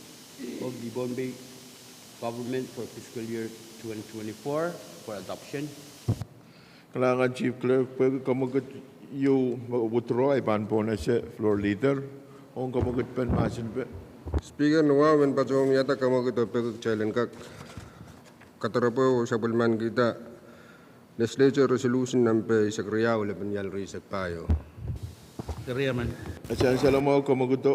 of the Pohnpei government for fiscal year twenty twenty-four for adoption. Kalahngan Chief Clerk, pwehki kamwekid ieu me withdraw, I pahn pohnese Floor Leader ong kamwekid pen mahsen pwe. Speaker, ni wahu men patohwan wiahda kamwekid oh peki kitail en kak kadaropwe oh sapwellimanikihda Legislature Resolution nempe eisek riau lepin ial rieisek pahieu. Sansal mwahu, kamwekid,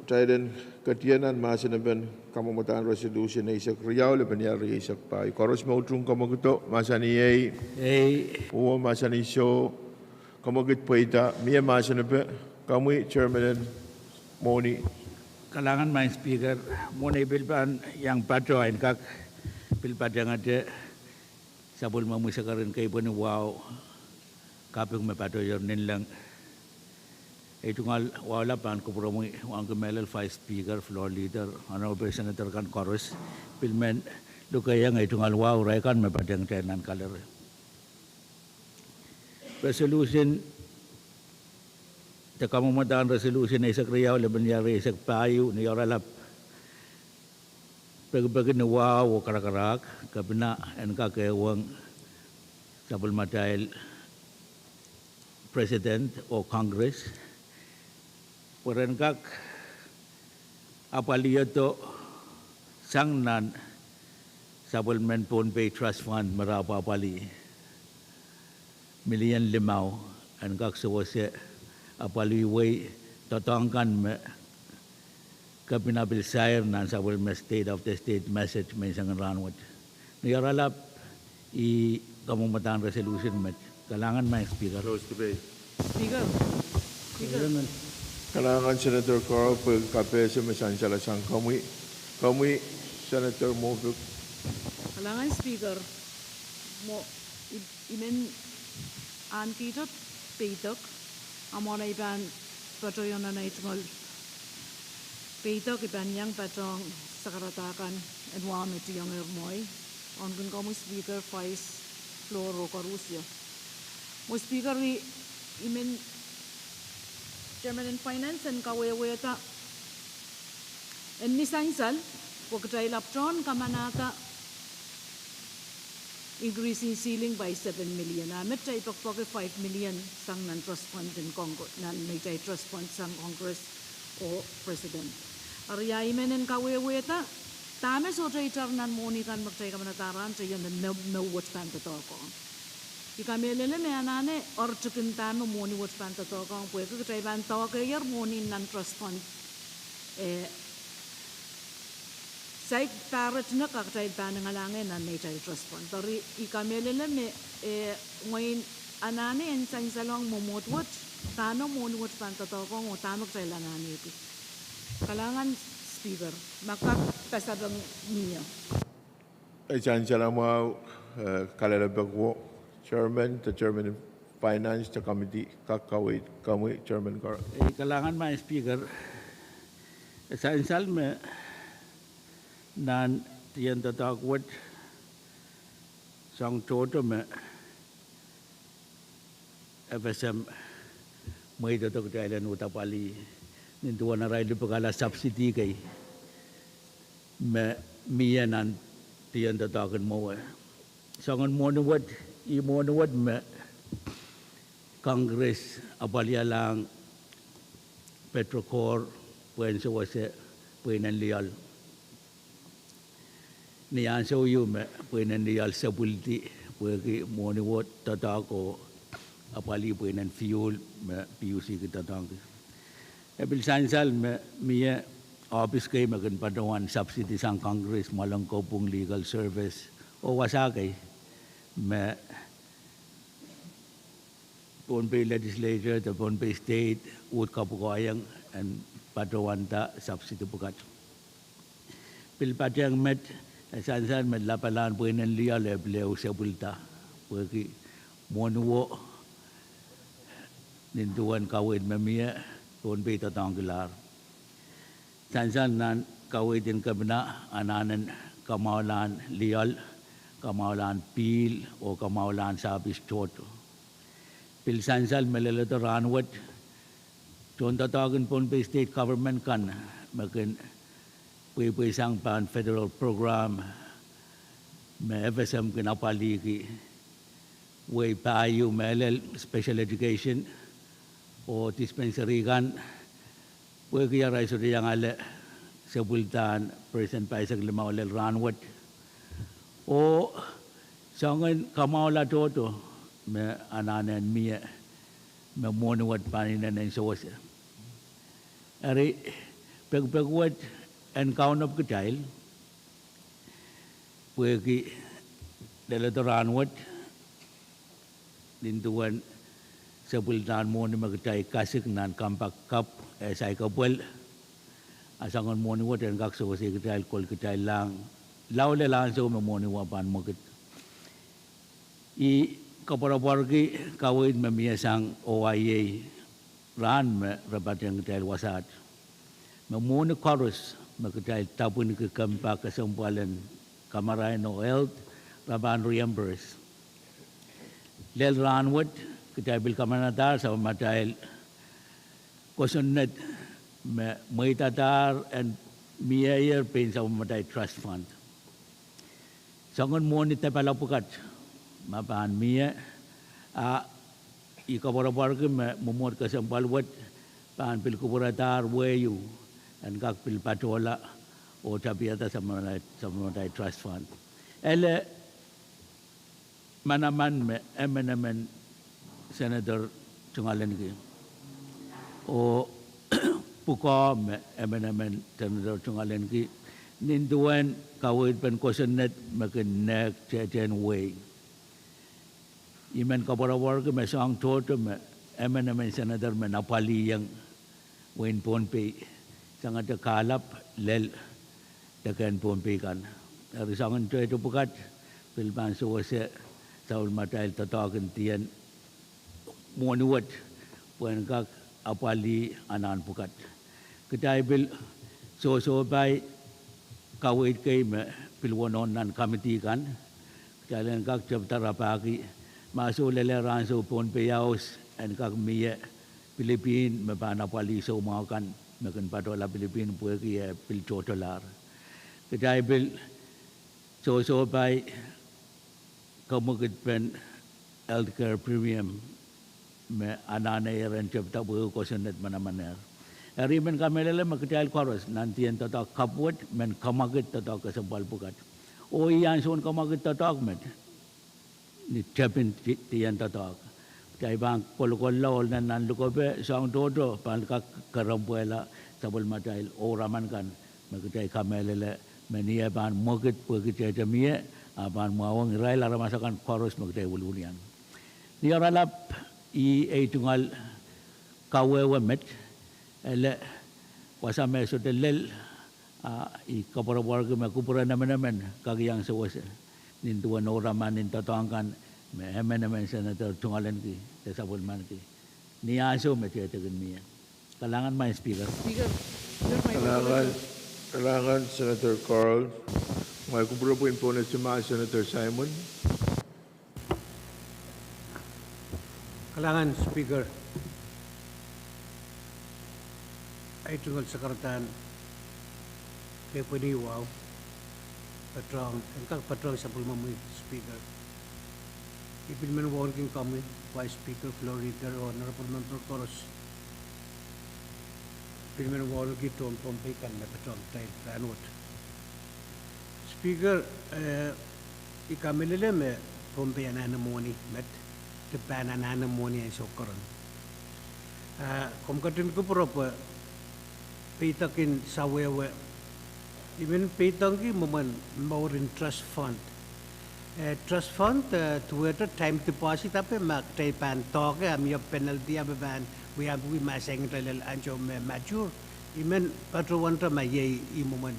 kitail en ketie nan mahsen pen kamwomwadahn resolution eisek riau lepin ial rieisek pahieu. Koaros me utung kamwekid mahsanih ei. Ei. Uhwong mahsanih soh. Kamwekid pweida, mie mahsen pwe. Komwi Chairman en mwohni. Kalahngan Maing Speaker, mwohn ei pil pahn iang patoh en kak pil patehngete sapwellimomwi sakaradahn keipweni wahu kaping me patohier ninleng. Ei tungoal wahu lap pahn kupwuromwi wauneki mehlel Vice Speaker, Floor Leader, Honorable Senator kan koaros, pil men lukehiong ei tungoal wahu irail kan me patehng kitail nan gallery. Resolution, de kamwomwadahn resolution eisek riau lepin ial rieisek pahieu, ni oaralap pekipeki ni wahu oh karakarahk, kepina en kak ehuong sapwellimatail President oh Congress pwe ren kak apwalihdo sang nan sapwellimen Pohnpei Trust Fund me re apwapwalih million limau en kak sewese apwalih wei doadoahk kan me kepina pil sair nan sapwellime State of the State message me insengen rahnwet. Ni oaralap, I kamwomwadahn resolution met. Kalahngan Maing Speaker. Kalahngan Senator Carl pwe kapehse me sansal sang komwi. Komwi Senator Moffitt. Kalahngan Speaker, mwo I men ahnekihdo peidek, a mwohn ei pahn patohiong nan ei tungoal peidek, I pahn iang patohng sakarada kan en wahu me tiengehr mwohi. Wauneki komwi Speaker, Vice, Floor oh koarusie. Mwo Speaker, I men, Chairman en Finance en kawehwehda en ni sansal pwe kitail ahpwtehn kamanahda increasing ceiling by seven million, a met kitail poakpoake five million sang nan trust fund en Congre-, nan neitail trust fund sang Congress oh President. Eri I men en kawehwehda dahme sohte itar nan mwohni kan me kitail kamanahda rahn teio me, me, me wet pahn doadoahk ong. I kamehlele me anahne oartikin dahme mwohni wet pahn doadoahk ong pwehki kitail pahn doahkehier mwohni nan trust fund. Eh, saik paret nek a kitail pahn ingalangehr nan neitail trust fund. Eri i kamehlele me, eh, mwein anahne en sansalong mwomwohd wet, dahme mwohni wet pahn doadoahk ong oh dahme kitail anahnehki. Kalahngan Speaker, ma kak pasapeng mie. E sansal mwahu, eh, kalelapak wo, Chairman, de Chairman Finance, de Committee, kak kaweid komwi, Chairman Kar. Eh, kalahngan Madam Speaker, e sansal me nan dien doadoahk wet, soang tohto me FSM mweidohdo kitail en uhd apwalih nin duwen arail lipwekala subsidy kei me mie nan dien doadoahk en mwowe. Soangen mwohni wet, ih mwohni wet me Congress apwalihalahng petrokor pwehn sewese pweinen lioal. Ni ansou ieu me pweinen lioal sapwildi pwehki mwohni wet doadoahk oh apwalih pweinen fuel me PUC kin doadoahngki. E pil sansal me mie ohpis kei me kin patohwan subsidy sang Congress, mwoalen kopwung, legal service, oh wasa kei me Pohnpei Legislature de Pohnpei State uhd kapwukoahiong en patohwanda subsidy pwukat. Pil patehng met, e sansal me lapalahn pweinen lioal e pil ehu sapwilda pwehki mwohni wet nin duwen kaweid me mie Pohnpei doadoahngkilahr. Sansal nan kaweid en kepina anahnen kamwahulahn lioal, kamwahulahn pihl, oh kamwahulahn sahpis tohto. Pil sansal me leledo rahnwet, tohndoadoahk en Pohnpei State Government kan me kin pweipweisang pahn federal program me FSM kin apwalihki wehi pahieu me lel special education oh dispensary kan, pwehki arail sohte iang ale sapwildahn percent pahisek limau lel rahnwet. Oh soangen kamwahula tohto me anahne en mie me mwohni wet pahn inenen sewese. Eri pekipek wet en kaunop kitail pwehki leledo rahnwet nin duwen sapwildahn mwohni me kitail kasik nan Compact Cup e saikapwel, a soangen mwohni wet en kak sewesei kitail, kolkitaillahng lao lel ansou me mwohni wet pahn mwekid. I koapworopworki kaweid me mie sang OIA rahn me re patehng kitail wasaht me mwohni koaros me kitail tapwiniki kempa kesempwal en kamarain oh health, re pahn reimburse. Lel rahnwet kitail pil kamanadahr sapwellimatail kosonned me mweidadahr en mieier pein sapwellimatail trust fund. Soangen mwohni depala pwukat me pahn mie, a I koapworopworki me mwomwohd kesempwal wet pahn pil kupwuradahr wehi en kak pil patohla oh tapihada sapwellimatail trust fund. Ele manaman me emenemen Senator tungoalenki oh pwukoa me emenemen Senator tungoalenki nin duwen kaweidpen kosonned me kin nek tehtehn wehi. I men koapworopworki me soahng tohto me emenemen Senator men apwalihiong wehin Pohnpei sangete kahlap lel deken Pohnpei kan. Eri soangen tohto pwukat pil pahn sewese sapwellimatail doadoahk en dien mwohni wet pwehn kak apwalih anahn pwukat. Kitail pil sohsohpai kaweid kei me pil wonohn nan committee kan. Kitail en kak tepda rapahki ma soh lelehr ansou Pohnpei House en kak mie pilipihn me pahn apwalih soumwahu kan me kin patohla pilipihn pwehki e pil tohtolahr. Kitail pil sohsohpai kamwekidpen health care premium me anahne iren tepda pwehki kosonned manamanehr. Eri I men kamehlele me kitail koaros nan dien doadoahk kapw wet men kamwakid doadoahk kesempwal pwukat. Oh I ansoun kamwakid doadoahk met ni tepin di-, dihen doadoahk. Kitail pahn kolokolla ohl nan nan lukepe, soahng tohto pahn kak kerempwehla sapwellimatail ouraman kan me kitail kamehlele me ni eh pahn mwekid pwehki tehte mie, a pahn mwahuwong irail aramas akan koaros me kitail wiliwilian. Ni oaralap, ih ei tungoal kawehwe met, ele wasa me sohte lel, a I koapworopworki me kupwuren emenemen kak iang sewese nin duwen ouraman nin doadoahk kan me emenemen Senator tungoalenki de sapwellimaniki ni ansou me tehte kin mie. Kalahngan, Madam Speaker. Speaker, your microphone. Kalahngan, kalahngan Senator Carl. Ngehi kupwure pwehn pohnese ma Senator Simon. Kalahngan Speaker, ei tungoal sakaradahn kepwehni wahu, patohng, en kak patohng sapwellimomwi Speaker. I pil men wauneki komwi, Vice Speaker, floor leader, oh honorable member koaros. Pil men wauneki tohn Pohnpei kan me patohng kitail rahnwet. Speaker, eh, I kamehlele me Pohnpei anahne mwohni met, de pahn anahne mwohni ansou keren. Ah, komw ketin kupwure pwe peidek en sawehwe, I men peidengki mwomwen mouren trust fund. Eh, trust fund, eh, duwehte time deposit ape ma kitail pahn doahke a mie penalty ape pahn wiawi ma saikinte lel ansou me mature. I men patohwante ma iei ih mwomwen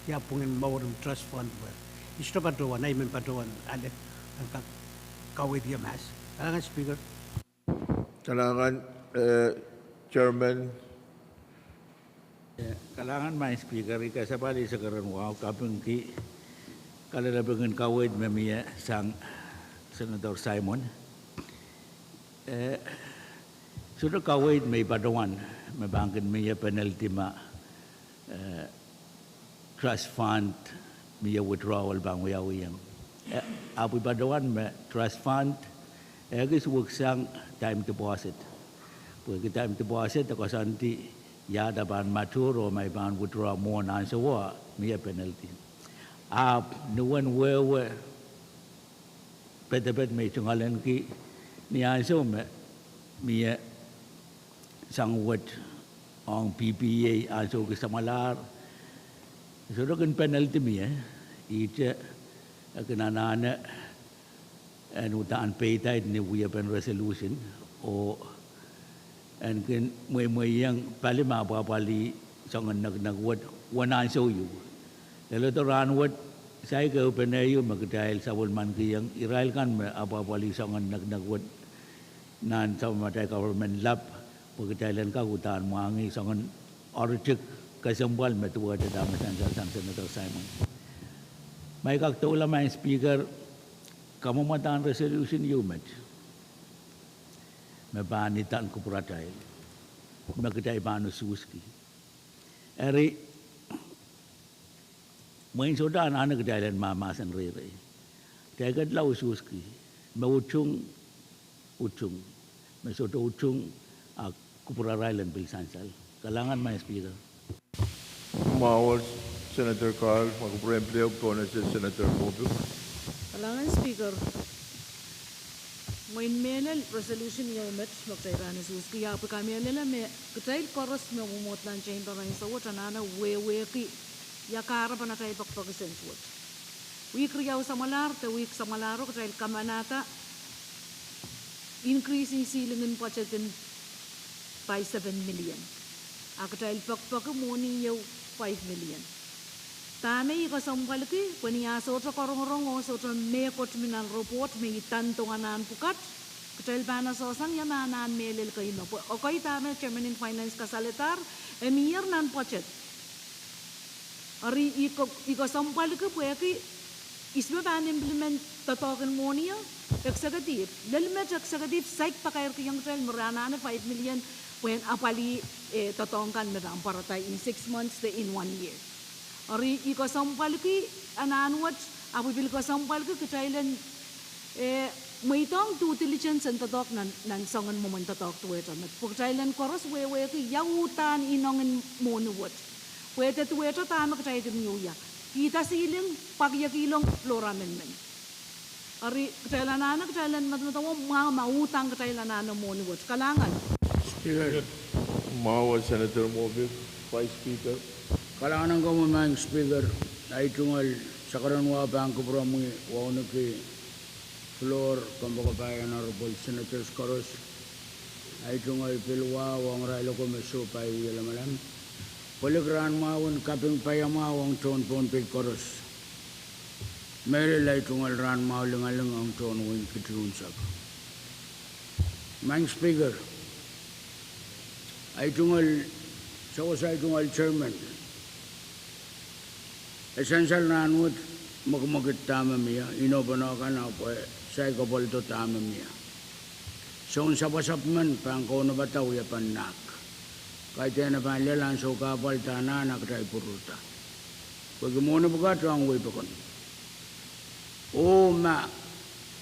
ia pwungen mouren trust fund wet. I sohte patohwan, I men patohwan ale, en kak kaweid ie mahs. Kalahngan Speaker. Kalahngan, eh, Chairman. Eh, kalahngan Madam Speaker, I kasapahl eisek ren wahu, kapingki kalelapak en kaweid me mie sang Senator Simon. Eh, sohte kaweid me I patohwan me pahn kin mie penalty ma eh, trust fund mie withdrawal pahn wiawiong. Eh, ahpw I patohwan me trust fund e kis weksang time deposit. Pwehki time deposit e koasoandi ia dah pahn mature oh ma I pahn withdraw mwohn ansouo mie penalty. Ahpw ni uwen wehwe pedeped me I tungoalenki ni ansou me mie sang wet ong P P A ansou ki samwalahr, sohte kin penalty mie, ihte e kin anahne en uhdahn peidaid ni wiepen resolution, oh en kin mweimweiong pali me apwapwalih soangen nekinek wet uwen ansou ieu. Leledo rahnwet, saik ehupene ieu me kitail sapwellimanikiong irail kan me apwapwalih soangen nekinek wet nan sapwellimatail government lap, pwe kitail en kak uhdahn mwahngih soangen oaritik kesempwal me duwehte dahme sansal sang Senator Simon. Ma I kak doula Madam Speaker, kamwomwadahn resolution ieu met me pahn idahn kupwuratail me kitail pahn usuhski. Eri, mwein sohte anahne kitail en mahmahsen reirei. Kitail ketla usuhski me utung, utung, me sohte utung, a kupwurarail en pil sansal. Kalahngan Madam Speaker. Mwahu Senator Carl, ma kupwuren pil ehu pohnese Senator Mopik. Kalahngan Speaker. Mwein mehlel resolution ieu met me kitail pahn usuhski, I ahpw kamehlele me kitail koaros me mwomwohd nan chamber ansou wet anahne wehwehki ia kahrepen atail pekipeki sent wet. Wihk riau samwalahr de wihk samwalahro kitail kamanahda increase en ceiling en budget en by seven million. A kitail pekipeki mwohni ieu five million. Dahme I kesempwalki, pwe ni ah sohte korongorong oh sohte mehkot mi nan report me I tandoh anahn pwukat, kitail pahn asohsang ia me anahn mehlel kei me, pwe ekei dahme chairman en finance kasaledahr, e mier nan budget. Eri I ke-, I kesempwalki pwehki ihs me pahn implement doadoahk en mwohnio, executive. Lel met executive saik pakairkihong kitail me re anahne five million pwehn apwalih, eh, doadoahk kan me pahn pwarada in six months de in one year. Eri I kesempwalki anahn wet, ahpw I pil kesempwalki kitail en, eh, mweidohng due diligence en doadoahk nan, nan soangen mwomwen doadoahk duwehte met. Pwe kitail en koaros wehwehki ia uhdahn inengen mwohni wet. Pwe de duwehte dahme kitail kin wia. Kihda ceiling, pwakiekihong floor amendment. Eri kitail anahne, kitail en medemedewe mwahu ma uhdahn kitail anahne mwohni wet. Kalahngan. Speaker. Mwahu Senator Moffitt, Vice Speaker. Kalahngan en komwi Madam Speaker, ahi tungoal sakaradahn wahu pahn kupwuromwi wauneki floor, kompoakepahi Honorable Senators koaros, ahi tungoal pil wahu ong irail oko me sohpai wie lamalam. Pwelik rahn mwahu en kaping paiamwahu ong tohn Pohnpei koaros. Mehlel ahi tungoal rahn mwahu lingaling ong tohn wein Kitiunsek. Madam Speaker, ahi tungoal, sewese ahi tungoal chairman, e sansal rahnwet, mwekimwekid dahme mie, inopono kan ahpw e saikapwaldo dahme mie. Soun sapwasapw men pahn kaunopada wiepen NAC. Kaidehn e pahn lel ansou kahpwal da nan a kitail pwururda. Pwehki mwohni pwukat ong wehi pokon. Oh ma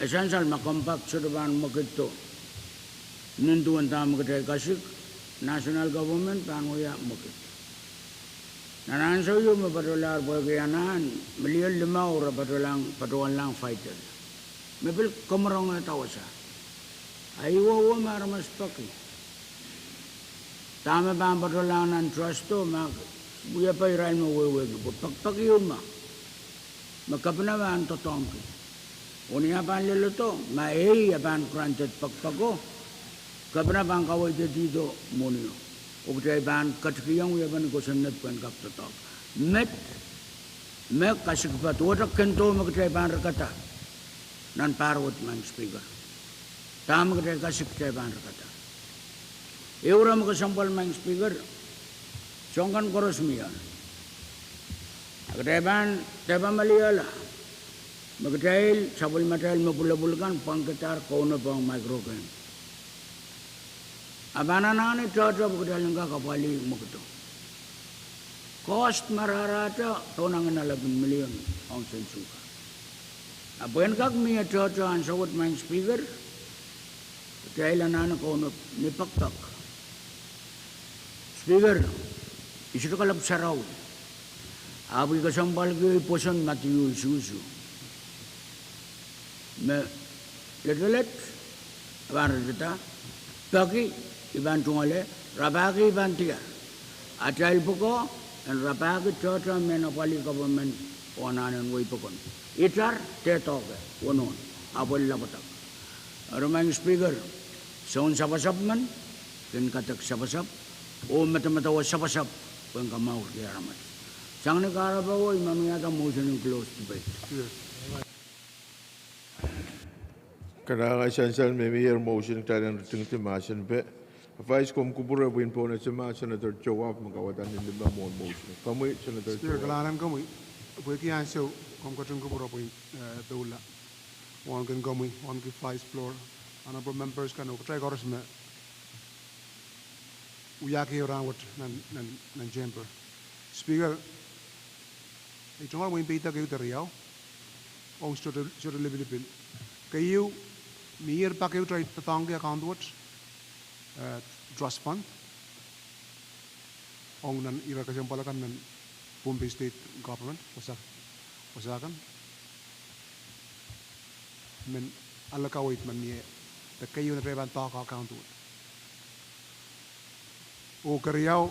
e sansal ma compact sohte pahn mwekiddo nin duwen dahme kitail kasik, national government pahn wia mwekid. Nan ansou ieu me patohlahr pwehki anahn million limau re patohwanlahng, patohwanlahng FIDEL. Me pil komorongehda wasa. Ahi wowo me aramas peki. Dahme pahn patohlahng nan trusto ma wiepe irail me wehwehki pwe pekipek ieu me me kepina pahn doadoahngki. Oh ni ah pahn leledo, ma ei e pahn granted pekipeko, kepina pahn kaweidehdo mwohnio. Oh kitail pahn ketikihong wiepen kosonned pwehn kak doadoahk. Met me kasik patohwata kendo me kitail pahn rekada nan pahr wet Madam Speaker. Dahme kitail kasik kitail pahn rekada. Ehu ire me kesempwal Madam Speaker, soahng kan koaros mie. A kitail pahn dehpa meliehla me kitail, sapwellimatail me pwulopwul kan pwangkidahr kaunopohng microgrant. A pahn anahne tohto pwe kitail en kak apwalih mwekidong. Cost me rahrahte pohnangin alepin million ong sen suhka. A pwehn kak mie tohto ansou wet Madam Speaker, kitail anahne kaunop ni pekipek. Speaker, I sohte kalap sarawi. Ahpw I kesempwalki pwoson Madiu isuhsu me letelet, e pahn ritida, peki, I pahn tungoale, rapahki, I pahn diar. Atail pwukoa en rapahki tohto mehn apwalih government oh anahn en wehi pokon. Itar, dehdoahke, wonohn, ahpw e lapwadek. Eri Madam Speaker, soun sapwasapw men kin kadek sapwasapw oh medemedewe sapwasapw pwehn kamourki aramas. Sang ni kahrepe wet I men wiahda motion en close debate. Kalahngan, sansal me mie motion kitail en ritingdi mahsen pe. Vice, komw kupwure pwehn pohn esema Senator Joab me kawada ni limpoak mwohn motion. Komwi Senator Joab. Kalahngan en komwi, pwehki ansou komw ketin kupwure pwehn, eh, doula. Wauneki komwi, wauneki Vice, Floor, Honorable Members kan oh kitail koaros me wiahki ehu rahnwet nan, nan, nan chamber. Speaker, I tungoal mwein peidek ehu de riau ong sohte, sohte lipilipil. Keieu, mier pak ehu kitail doadoahngki account wet, eh, trust fund ong nan ire kesempwal akan nan Pohnpei State Government, wasa, wasa kan men ale kaweid me mie de keieu me kitail pahn doahke account wet. Oh keriau,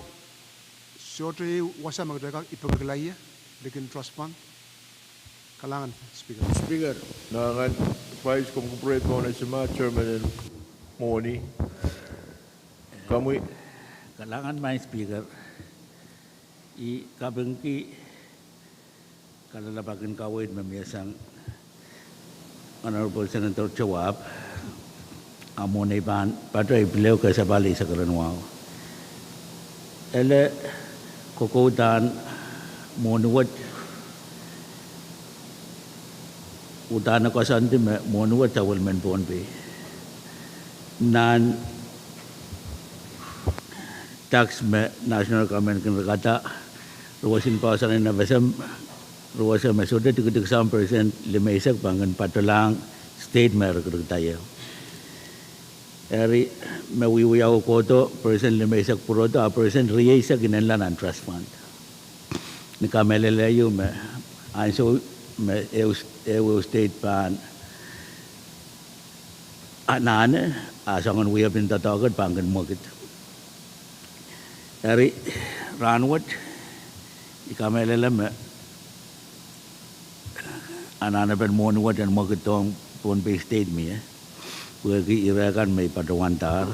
sohte ehu wasa me kitail kak ipekekla ie likin trust fund. Kalahngan Speaker. Speaker, kalahngan. Vice, komw kupwure pohn esema Chairman en Mwohni. Komwi. Kalahngan Madam Speaker. I kapingki kalelapak en kaweid me mie sang Honorable Senator Joab, a mwohn ei pahn patohwan pil ehu kesempwal eisek ren wahu. Ele, kokoudahn mwohni wet, uhdahn e koasoandi me mwohni wet sapwellimen Pohnpei. Nan tax me national government kin rekada, ruwesin poahsoan en FSM, ruwese me sohte tikitik soahng percent limeisek pahn kin patolahng state me e rikirikda ie. Eri me wiewiawi kohdo, percent limeisek pwurodo, a percent rieisek inenla nan trust fund. Ni kamehlele ieu me ansou me ehu, ehu state pahn anahne, a soangen wiepen doadoahk et pahn kin mwekid. Eri, rahnwet, I kamehlele me anahnepen mwohni wet en mwekid ong Pohnpei State mie, pwehki ire kan me I patohwandahr,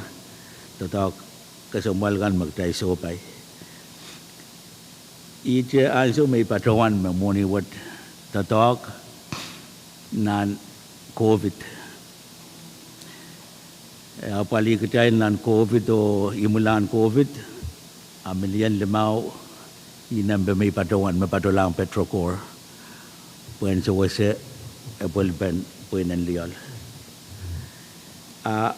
doadoahk kesempwal kan me kitail sohpai. Ihte ansou me I patohwan me mwohni wet doadoahk nan COVID. E apwalih kitail nan COVID oh imwilahn COVID, a milion limau ih nempe me I patohwan me patohlahng petrokor, pwehn sewese epwelpen pweinen lioal. A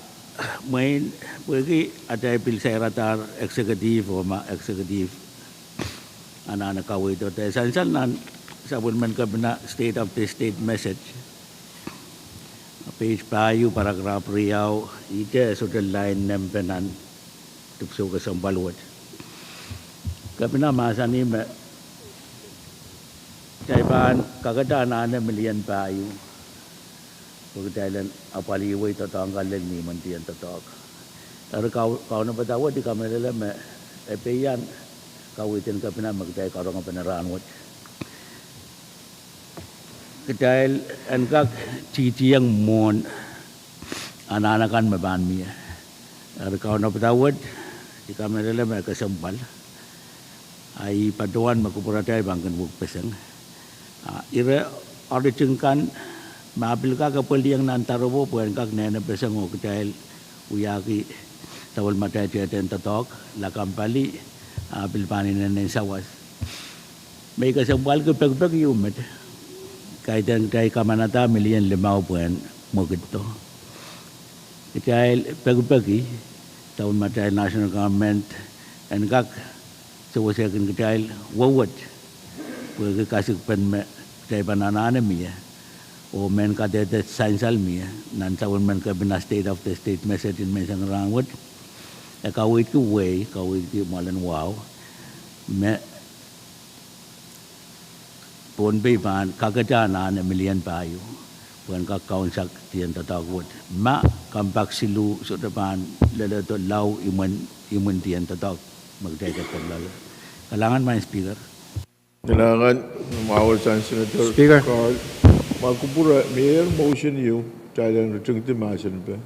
mwein, pwehki atail pil sairadahr executive oh ma executive anahne kaweid, de sansal nan sapwellimen kepina State of the State message, page pahieu, paragraph riau, ihte sohte lain nempe nan dipwisou kesempwal wet. Kepina mahsanih me kitail pahn kakete anahne milion pahieu pwe kitail en apwalihwei doadoahk kan lel ni imwintihn doadoahk. Eri kau-, kaunopada wet I kamehlele me e pehian kaweid en kepina me kitail karonge pene rahnwet. Kitail en kak titieng mwohn anahne kan me pahn mie. Eri kaunopada wet I kamehlele me kesempwal. A I patohwan me kupwuratail pahn kin wekpeseng. A ire auditing kan, ma pil kak epwelieng nan doaropwo pwe en kak nehnepeseng oh kitail wiahki sapwellimatail tiahk en doadoahk, lakapw pali, a pil pahn inenen sawas. Me I kesempwalki pekipeki ieu met, kaidehn kitail kamanada milion limau pwehn mwekiddo. Kitail pekipeki sapwellimatail national government en kak sewesehkin kitail wewet, pwehki kasikpen me kitail pahn anahne mie, oh mehn kadehde sansal mie, nan sapwellimen kepina State of the State message en menseng rahnwet, e kaweidki wehi, kaweidki mwoalen wahu, me Pohnpei pahn kakete anahne milion pahieu pwehn kak kaunsekdien doadoahk wet. Ma kompak siluh sohte pahn leledo lao imwin, imwintihn doadoahk me kitail ketiket loale. Kalahngan, Madam Speaker. Kalahngan, mwahu sang Senator Speaker. Carl. Ma kupwure, mie motion ieu, kitail en ritingdi mahsen pe.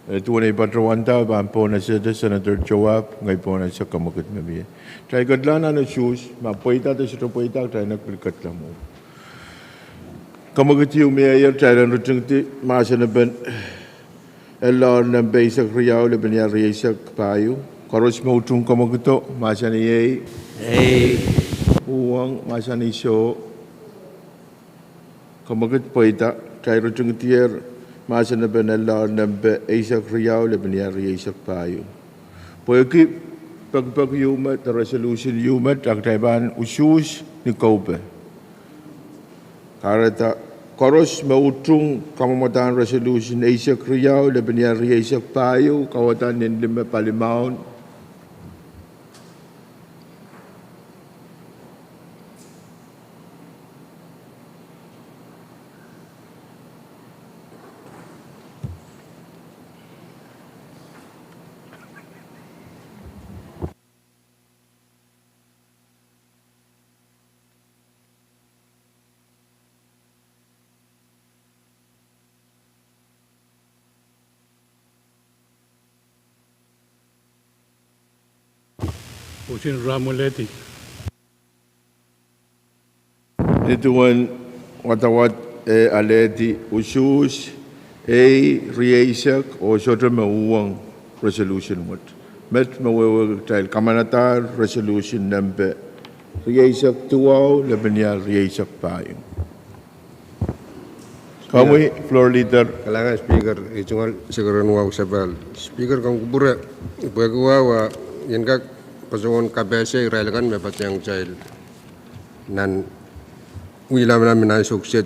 E duwen ei patohwanda pahn pohnese de Senator Joab, ngehi pohnese kemwekid me mie. Kitail ketlahng nan usuhs, ma pweida de sohte pweida, kitail en kak pil ketla mwo. Kemwekid ieu mie, kitail en ritingdi mahsen pen ellahn nempe eisek riau, lepin iar rieisek pahieu. Koaros me utung kemwekido, mahsanih ei. Ei. Uhwong, mahsanih soh. Kemwekid pweida, kitail ritingdier mahsen pen ellahn nempe eisek riau, lepin iar rieisek pahieu. Pwehki pekipek ieu met, resolution ieu met, a kitail pahn usuhs ni koupe. Kahrehda, koaros me utung kamwomwadahn resolution eisek riau, lepin iar rieisek pahieu, kauwada nin lime palimaun. Usin ramwelehdi. Nin duwen wadawad e alehdi usuhs, ei, rieisek, oh sohte me uhwong resolution wet. Met me wehwehki kitail kamanadahr resolution nempe rieisek duwau, lepin iar rieisek pahieu. Komwi, Floor Leader. Kalahngan Speaker, I tungoal sekeren wahu sapahl. Speaker, komw kupwure, pwehki wahu a I en kak poasoan kapehse irail kan me patehng kitail nan wia lamalam nan ansou kiset.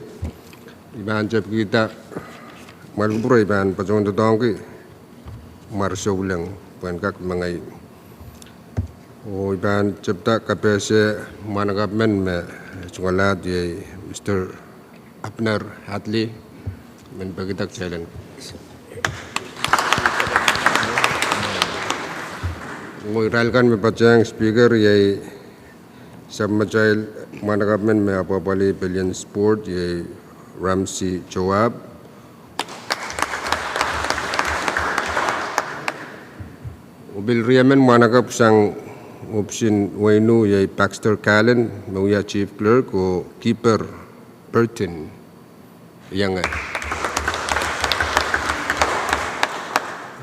I pahn tepkihda, ma kupwure, I pahn poasoan doadoahngki Mwar Souleng pwehn kak mengei. Oh I pahn tepda kapehse mwahnakapw men me tungoal ahd iei Mister Abner Hadley, men pekihda kitail en Irail kan me patehng Speaker iei sapwmatail mwahnakapw men me apwapwalih pelien sport iei Ramsey Joab. Oh pil riemen mwahnakapw sang ohpis en weinu iei Baxter Callen me wia Chief Clerk oh Kipper Burton. Ienge.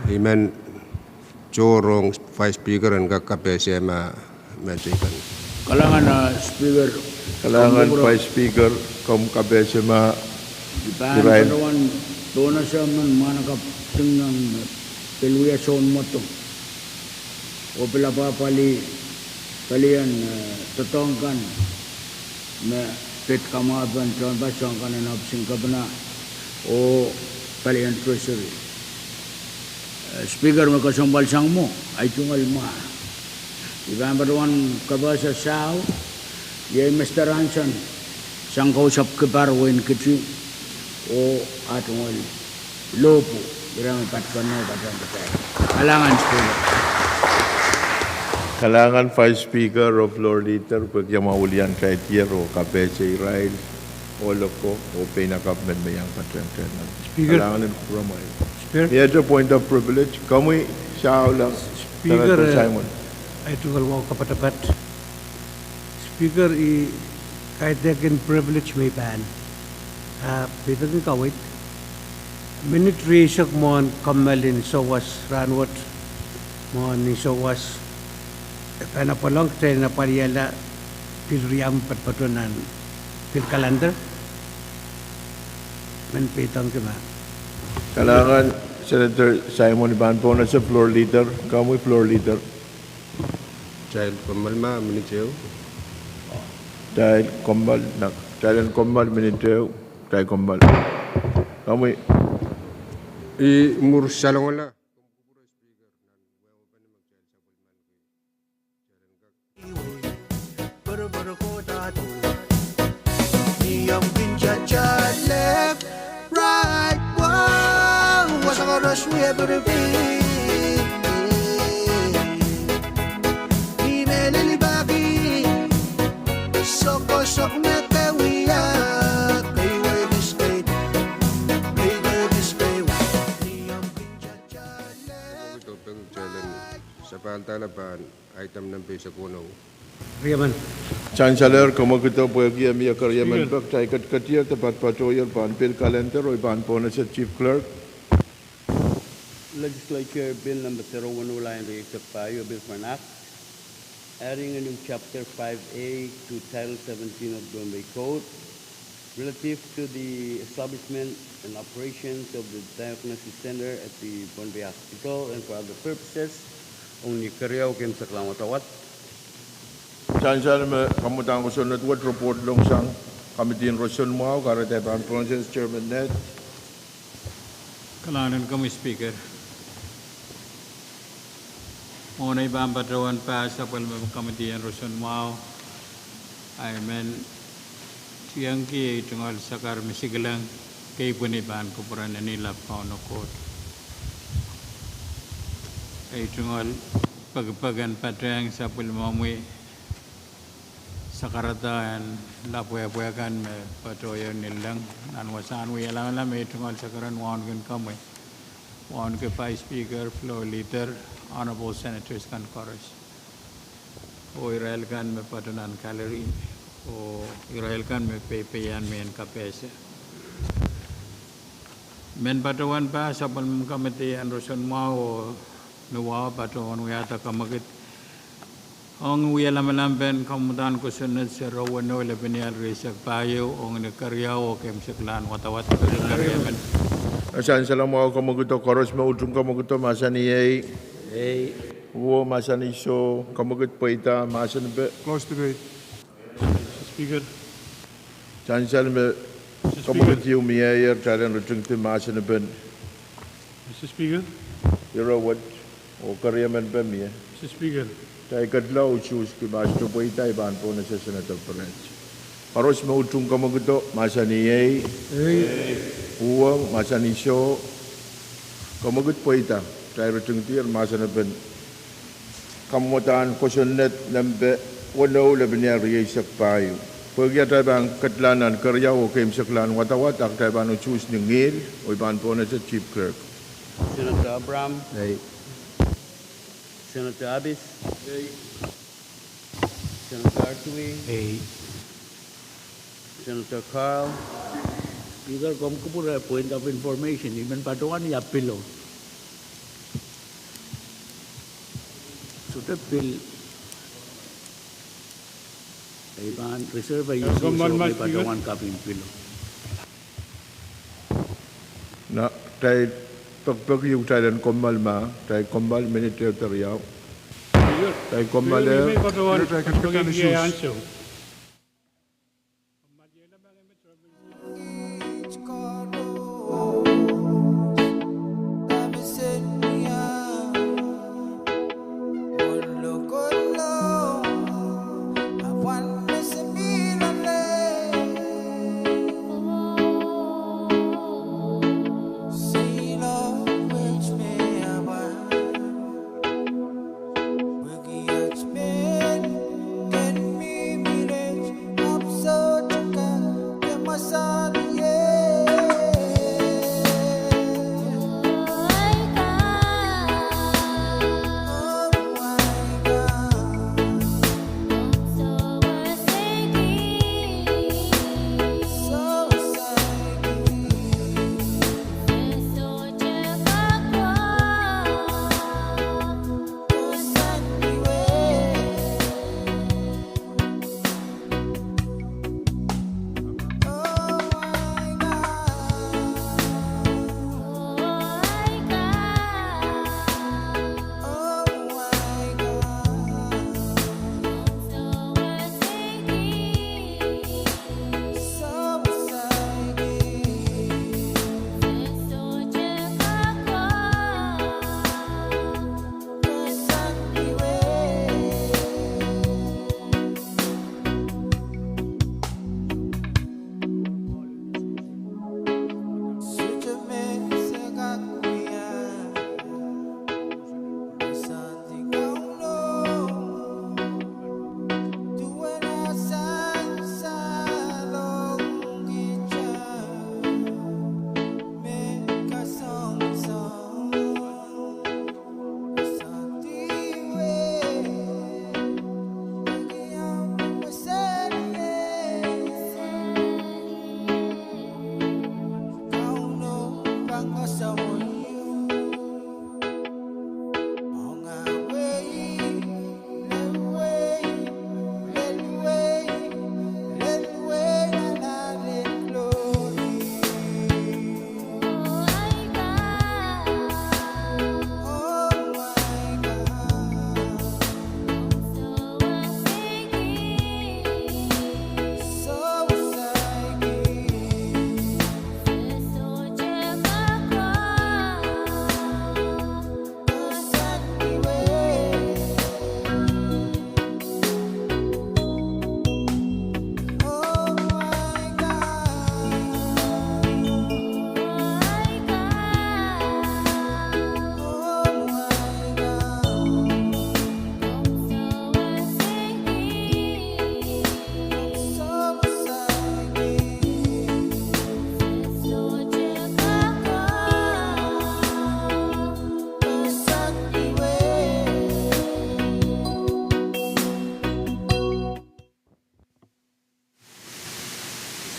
I men tohrohng Vice Speaker en kak kapehse ma, ma teikan. Kalahngan, uh, Speaker. Kalahngan Vice Speaker, komw kapehse ma. I pahn patohwan pohnese emen mwahnakapw Tingong me pil wia sounmwadong oh pil apwapwalih pelien, uh, doadoahk kan me pid kamwahupen tehnpas soahng kan en ohpis en kepina oh pelien Treasury. Eh, Speaker me kesempwal sang mwo, ahi tungoal mwahu. I pahn patohwan kapehse sahu, iei Mester Hanson, sang Kousapw Kipar Wein Kiti, oh ah tungoal lohpwu, ira me patpene patpene. Kalahngan Speaker. Kalahngan Vice Speaker oh Floor Leader pwehki amwail welian tikitik oh kapehse irail ohl oko oh peinakapw men me iang patehng tehnpas. Speaker. Kalahngan en kupwuramwail. Speaker. Iet point of privilege, komwi sauleng. Speaker, Senator Simon. Ahi tungoal wahu kapatapat. Speaker, I kaidehkin privilege me I pahn, ah, peidek en kaweid. Minit rieisek mwohn kommoal en souwas rahnwet, mwohn en souwas, e pahn apwalong kitail en apwalihala pil riau me patopato nan pil calendar. Men peidek en kihda. Kalahngan Senator Simon, I pahn pohnese Floor Leader, komwi Floor Leader. Kitail kommoal ma minit ehu. Kitail kommoal, na, kitail en kommoal minit ehu, kitail kommoal. Komwi. I mwur salongala. Sansalehr, komw ketido pwehki e mie keriemen pek, kitail ketiketier de patpatohier pahn pil calendar, oh I pahn pohnese Chief Clerk. Legislature Bill number zero one oh line three six five, a bill for an act adding a new chapter five A to Title seventeen of Pohnpei Code relative to the establishment and operations of the diagnosis center at the Pohnpei Hospital and for other purposes. Ong ni keriau, ke mwein sekla wadawad. Sansal me kamwadang kosonned wet report lohng sang Committee en Roson Mwahu, kahrehda I pahn pohnese Chairman Ned. Kalahngan en komwi Speaker. Mwohn ei pahn patohwan pass sapwellime Committee en Roson Mwahu, I men tiengki ei tungoal sakar me sikilang, kei pwini pahn kupwuren eni lap Kauno Koht. Ei tungoal pekipek en patehng sapwellimomwi sakarada en lapwehpwe kan me patohier ni leng nan wasahn wia lamalam, ei tungoal sakar en wauneki komwi, wauneki Vice Speaker, Floor Leader, Honorable Senators kan koaros, oh irail kan me patoh nan gallery, oh irail kan me peipeian me en kapehse. Men patohwan pass sapwellimen Committee en Roson Mwahu, oh ni wahu patohwan wiahda kamwekid ong wia lamalam pen kamwadang kosonned sero weneu lepin ial rieisek pahieu, ong ni keriau, oh ke mwein sekla wadawad. Sansal mwahu, kamwekid koaros me utung kamwekid mahsanih ei. Uwo mahsanih soh, kamwekid pweida, mahsen pe. Close debate. Sansal me kamwekid ieu mieier, kitail en ritingdi mahsen pen. Ire wet, oh keriemen pe mie. Kitail ketin usuhski mahsen pweida, I pahn pohnese Senator Perez. Koaros me utung kamwekid mahsanih ei. Uwo mahsanih soh, kamwekid pweida, kitail ritingdier mahsen pen. Kamwadahn kosonned nempe weneu, lepin ehu rieisek pahieu. Pwehki atail pahn ketla nan keriau oh keimwseklahn wadawad, a kitail pahn utuhs ni ngihl oh I pahn pohnese Chief Clerk. Senator Abraham. Ei. Senator Abis. Ei. Senator Artui. Ei. Senator Carl. Speaker, komw kupwure point of information, I men patohwan ia pilo. Sohte pil. I pahn reserve ia, sohte patohwan kaping pilo. Na, kitail pekipeki, kitail en kommoal ma, kitail kommoal minit ehu de riau. Kitail kommoal.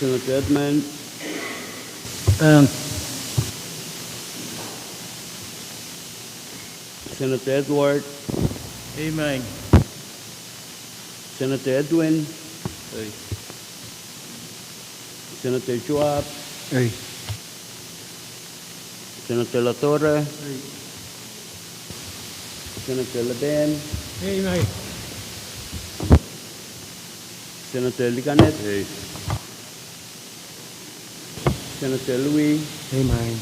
Senator Edmund. Eng. Senator Edward. Ei, maing. Senator Edwin. Ei. Senator Joab. Ei. Senator Ladora. Ei. Senator Leben. Ei, maing. Senator Likanet. Ei. Senator Louis. Ei, maing.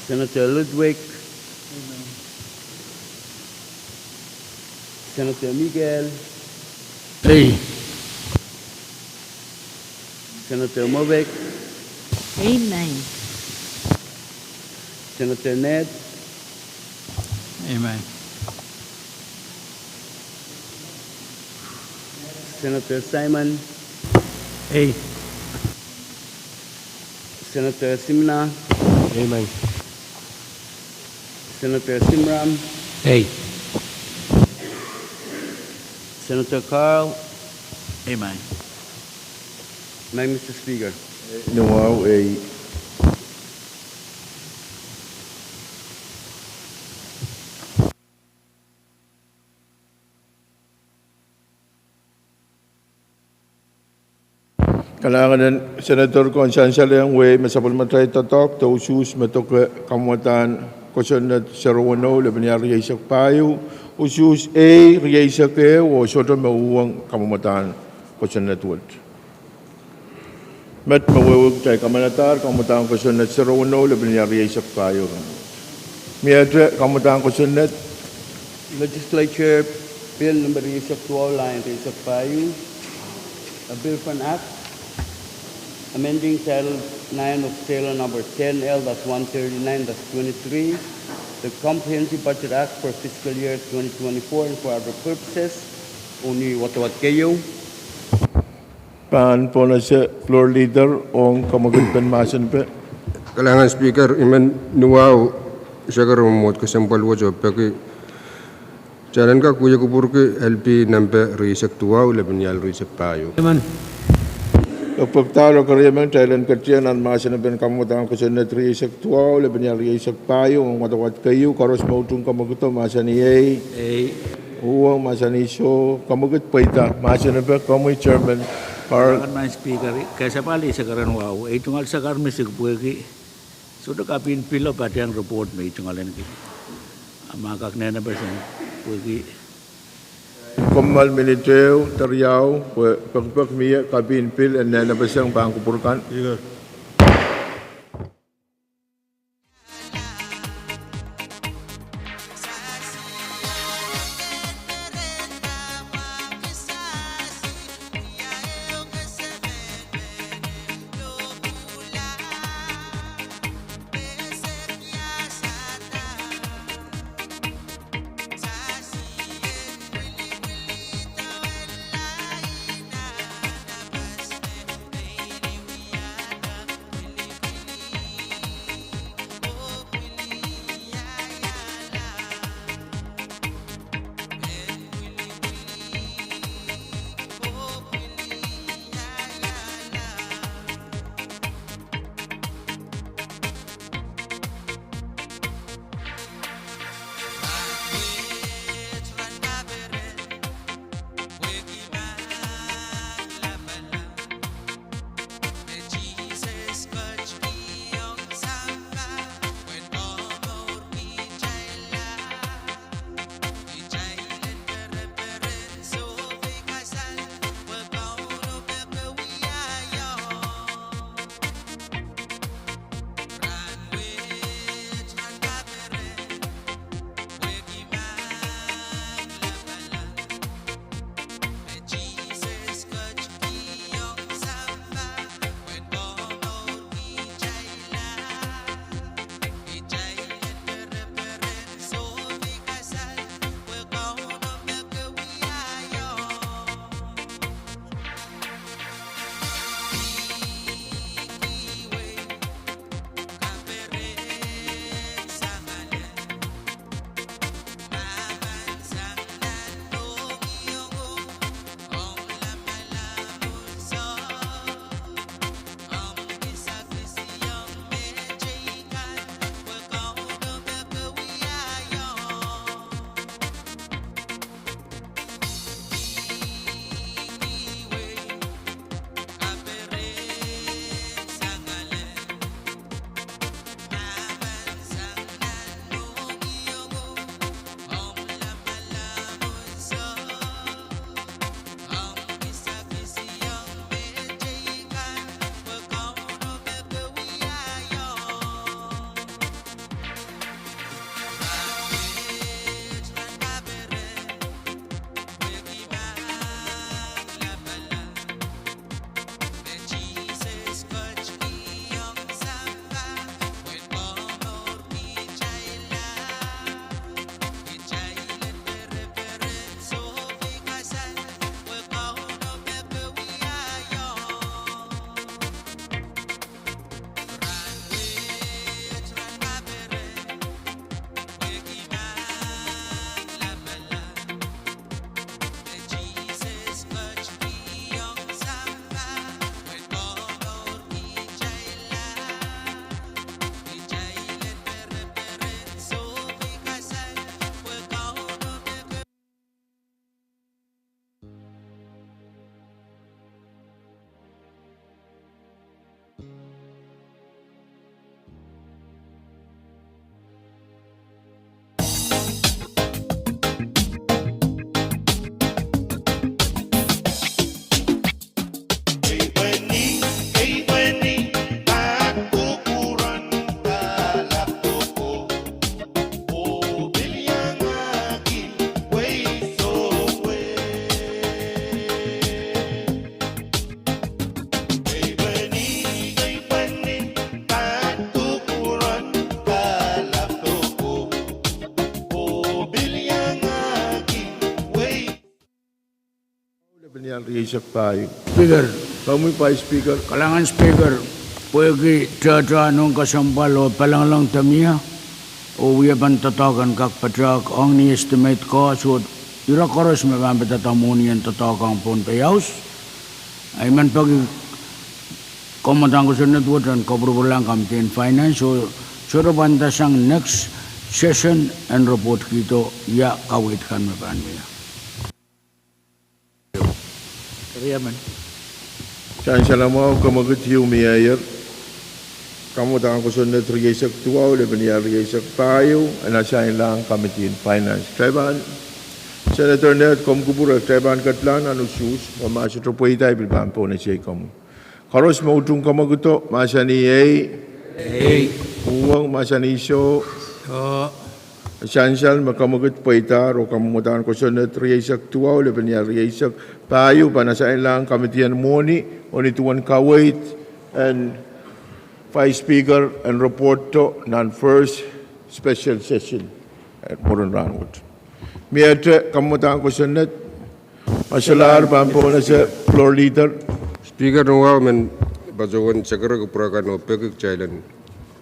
Senator Ludwig. Ei, maing. Senator Miguel. Ei. Senator Movik. Ei, maing. Senator Ned. Amen. Senator Simon. Ei. Senator Simina. Amen. Senator Simram. Ei. Senator Carl. Amen. Amen, Mister Speaker. Nuau, ei. Kalahngan en Senator Constance Saleng, wei me sapwellimatail doadoahk de usuhs me doke kamwadahn kosonned sero weneu lepin ial rieisek pahieu, usuhs ei rieisek ehu oh sohte me uhwong kamwadahn kosonned wet. Met me wehwehki kitail kamanadahr kamwadahn kosonned sero weneu lepin ial rieisek pahieu. Miehte kamwadahn kosonned. Legislature Bill number rieisek duwau, lain rieisek pahieu. A bill for an act amending Title nine of Title number ten L dash one thirty-nine dash twenty-three, the Comprehensive Budget Act for fiscal year twenty twenty-four and for other purposes. Ong ni wadawad keieu. Pahn pohnese Floor Leader ong kamwekid pen mahsen pe. Kalahngan Speaker, I men nuau, seker mwomwohd kesempwal wet oh peki kitail en kak wie kupwurki L P nempe rieisek duwau lepin ial rieisek pahieu. Amen. Pekpekdahlo keriemen kitail en ketin nan mahsen pen kamwadahn kosonned rieisek duwau lepin ial rieisek pahieu ong wadawad keieu. Koaros me utung kamwekido mahsanih ei. Ei. Uhwong mahsanih soh. Kamwekid pweida mahsen pe, komwi Chairman Carl. Kalahngan Speaker, ke sapwalih sekeren wahu, ei tungoal sekeren misik pwehki sohte kapin pil oh patehng report me I tungoal ahneki. A ma kak nehnepeseng pwehki kommoal minit ehu de riau pwe pekipek mie kapin pil en nehnepeseng pahn kupwur kan. Rieisek pahieu. Speaker. Komwi Vice Speaker. Kalahngan Speaker, pwehki tohtohn ong kesempwal oh palingling de mie, oh wiepen doadoahk en kak patohk ong ni estimate cost oh ire koaros me pahn padahkihda mwohni en doadoahk ong Pohnpei House. I men peki kamwadang kosonned wet en kapwurpwurlahng Committee en Finance oh sohte pahn ndasang next session en report kihdo ia kaweid kan me pahn mie. Sansal mwahu, kamwekid ieu mieier. Kamwadang kosonned rieisek duwau, lepin ial rieisek pahieu, en asainlahng Committee en Finance. Kitail pahn, Senator Ned, komw kupwure, kitail pahn ketlahng nan usuhs, oh ma sohte pweida I pil pahn pohnese komwi. Koaros me utung kamwekido, mahsanih ei. Ei. Uhwong, mahsanih soh. Soh. Sansal me kamwekid pweidahr oh kamwadang kosonned rieisek duwau, lepin ial rieisek pahieu pahn asainlahng Committee en Mwohni, oh ni duwen kaweid en Vice Speaker en report to nan first special session en mwurin rahnwet. Miehte kamwadang kosonned, ma solahr pahn pohnese Floor Leader. Speaker, nowahu men patohwan sekere kupwure kan oh peki kitail en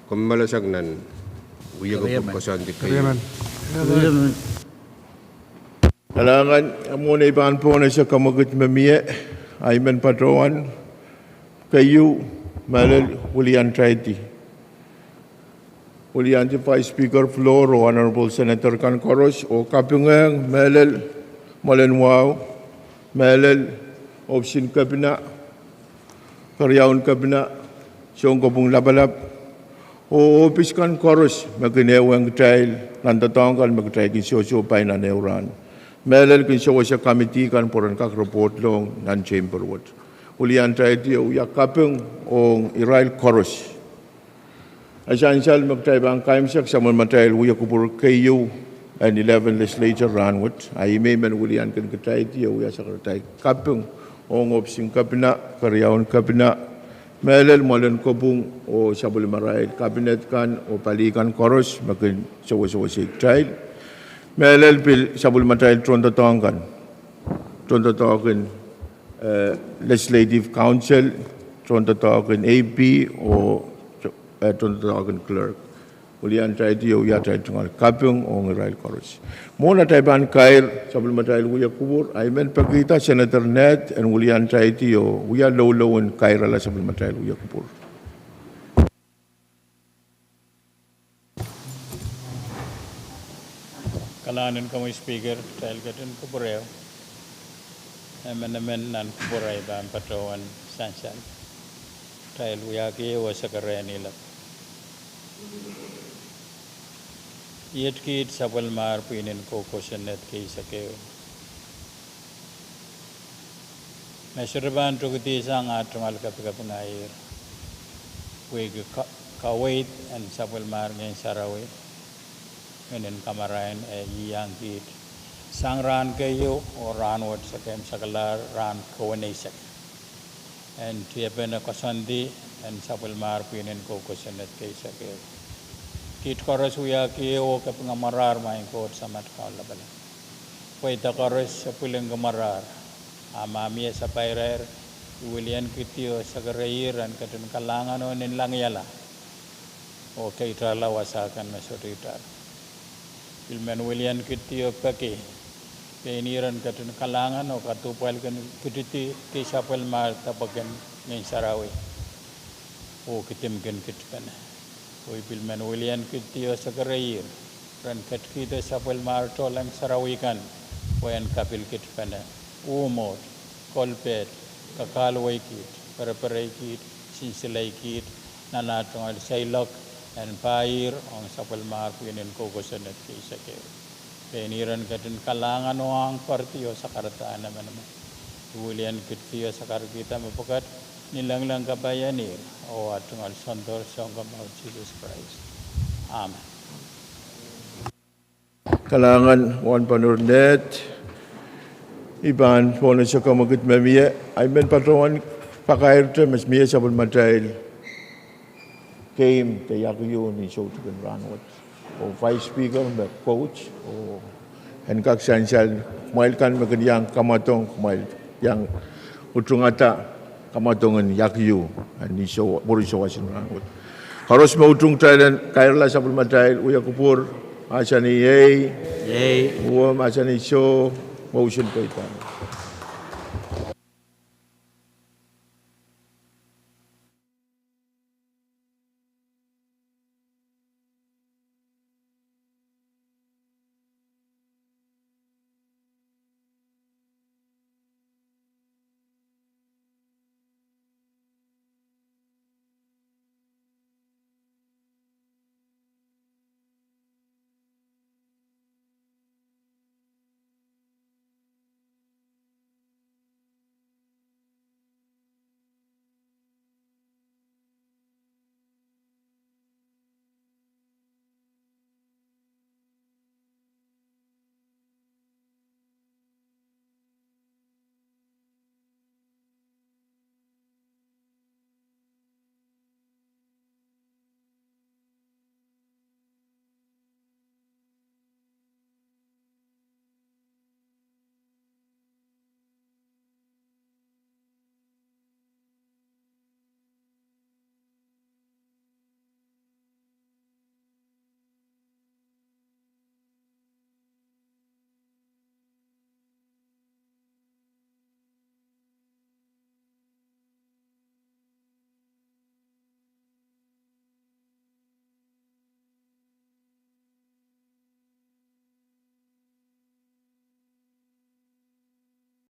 kommoalesang nan wia kupwur koasoandi keieu. Kalahngan, mwohn ei pahn pohnese kamwekid me mie, I men patohwan keieu, mehlel William Tidy. William Tidy, Vice Speaker, Floor, oh Honorable Senator kan koaros, oh kapingehng mehlel mwoalen wahu, mehlel ohpisin kepina, keriaun kepina, Sounkopwung Lapalap, oh ohpis kan koaros me kin ehuong kitail nan doadoahk kan me kitail kin sohsohpai nan ehu rahn. Mehlel kin sewese committee kan pwe ren kak report lohng nan chamber wet. William Tidy, e wia kaping ong irail koaros. E sansal me kitail pahn kaimwisekala sapwellimatail wia kupwur keieu en eleven legislature rahnwet, a I men men wilian kin kitaidi oh wia sakaratail kaping ong ohpisin kepina, keriaun kepina, mehlel mwoalen kopwung oh sapwellimarail kabinet kan oh pali kan koaros me kin sewesewese kitail. Mehlel pil sapwellimatail tohndoadoahk kan, tohndoadoahk en, eh, Legislative Council, tohndoadoahk en A P oh, eh, tohndoadoahk en clerk. Wilian kitaidi oh wia atail tungoal kaping ong irail koaros. Mwohn atail pahn kair sapwellimatail wia kupwur, I men pekihda Senator Ned en wilian kitaidi oh wia loulou en kairala sapwellimatail wia kupwur. Kalahngan en komwi Speaker, kitail ketin kupwure. Emenemen nan kupwure I pahn patohwan sansal. Kitail wiahki ehu sekeren ilep. Iet kiht sapwellimar pwihn en kou kosonned keisek ehu me sohte pahn tokedihsang ah tungoal kapikapinga ir, pwehki ka-, kaweid en sapwellimar Ngehn Sarawi, Ngehn en Kamarain, e iang kiht sang rahn keieu oh rahnwet se kin sakalahr rahn keweneisek en tiepene koasoandi en sapwellimar pwihn en kou kosonned keisek ehu. Kiht koaros wiahki ehu oh kapinga mwarar, Maing Koht Samat Kaun Lapalap. Pweida koaros se pwilingki mwarar, a ma mie sapairair, I wilian kidi oh sekere ihr en ketin kalahngan oh ninlangiala oh keirala wasa kan me sohte itar. Pil men wilian kidi oh peki pein ihr en ketin kalahngan oh kaduhpwal kin kitidi ki sapwellimar depwekin Ngehn Sarawi oh kidimkin kitpene. Oh I pil men wilian kidi oh sekere ihr ren ketikihdo sapwellimar tohnleng sarawi kan pwe en kapil kitpene, uhmwohd, kolpehd, kakahluwei kiht, pereperei kiht, sinsile kiht, nan ah tungoal seiloak en pahier ong sapwellimar pwihn en kou kosonned keisek ehu. Pein ihr en ketin kalahngan oh ahng poaridi oh sakarada en emenemen. I wilian kidi oh sakarkihda mepwukat ni lengleng kapai en ihr oh ah tungoal Soundor Sounkomour Sises Krais. Amen. Kalahngan Wahnpoaur Ned. I pahn pohnese kamwekid me mie, I men patohwan pakairte me mie sapwellimatail keim de iakio ni soutik en rahnwet. Oh Vice Speaker me coach, oh en kak sansal, kumwail kan me kin iang kamwadong, kumwail Iang utungada kamwadong en iakiu, ah, ni soh, mwurin soh wasa en rahn wet. Koaros me utung kitail en kairala sapwellimatail, wia kupwur, mahsanih ei, ei, uwe mahsanih soh, mwohn peidek.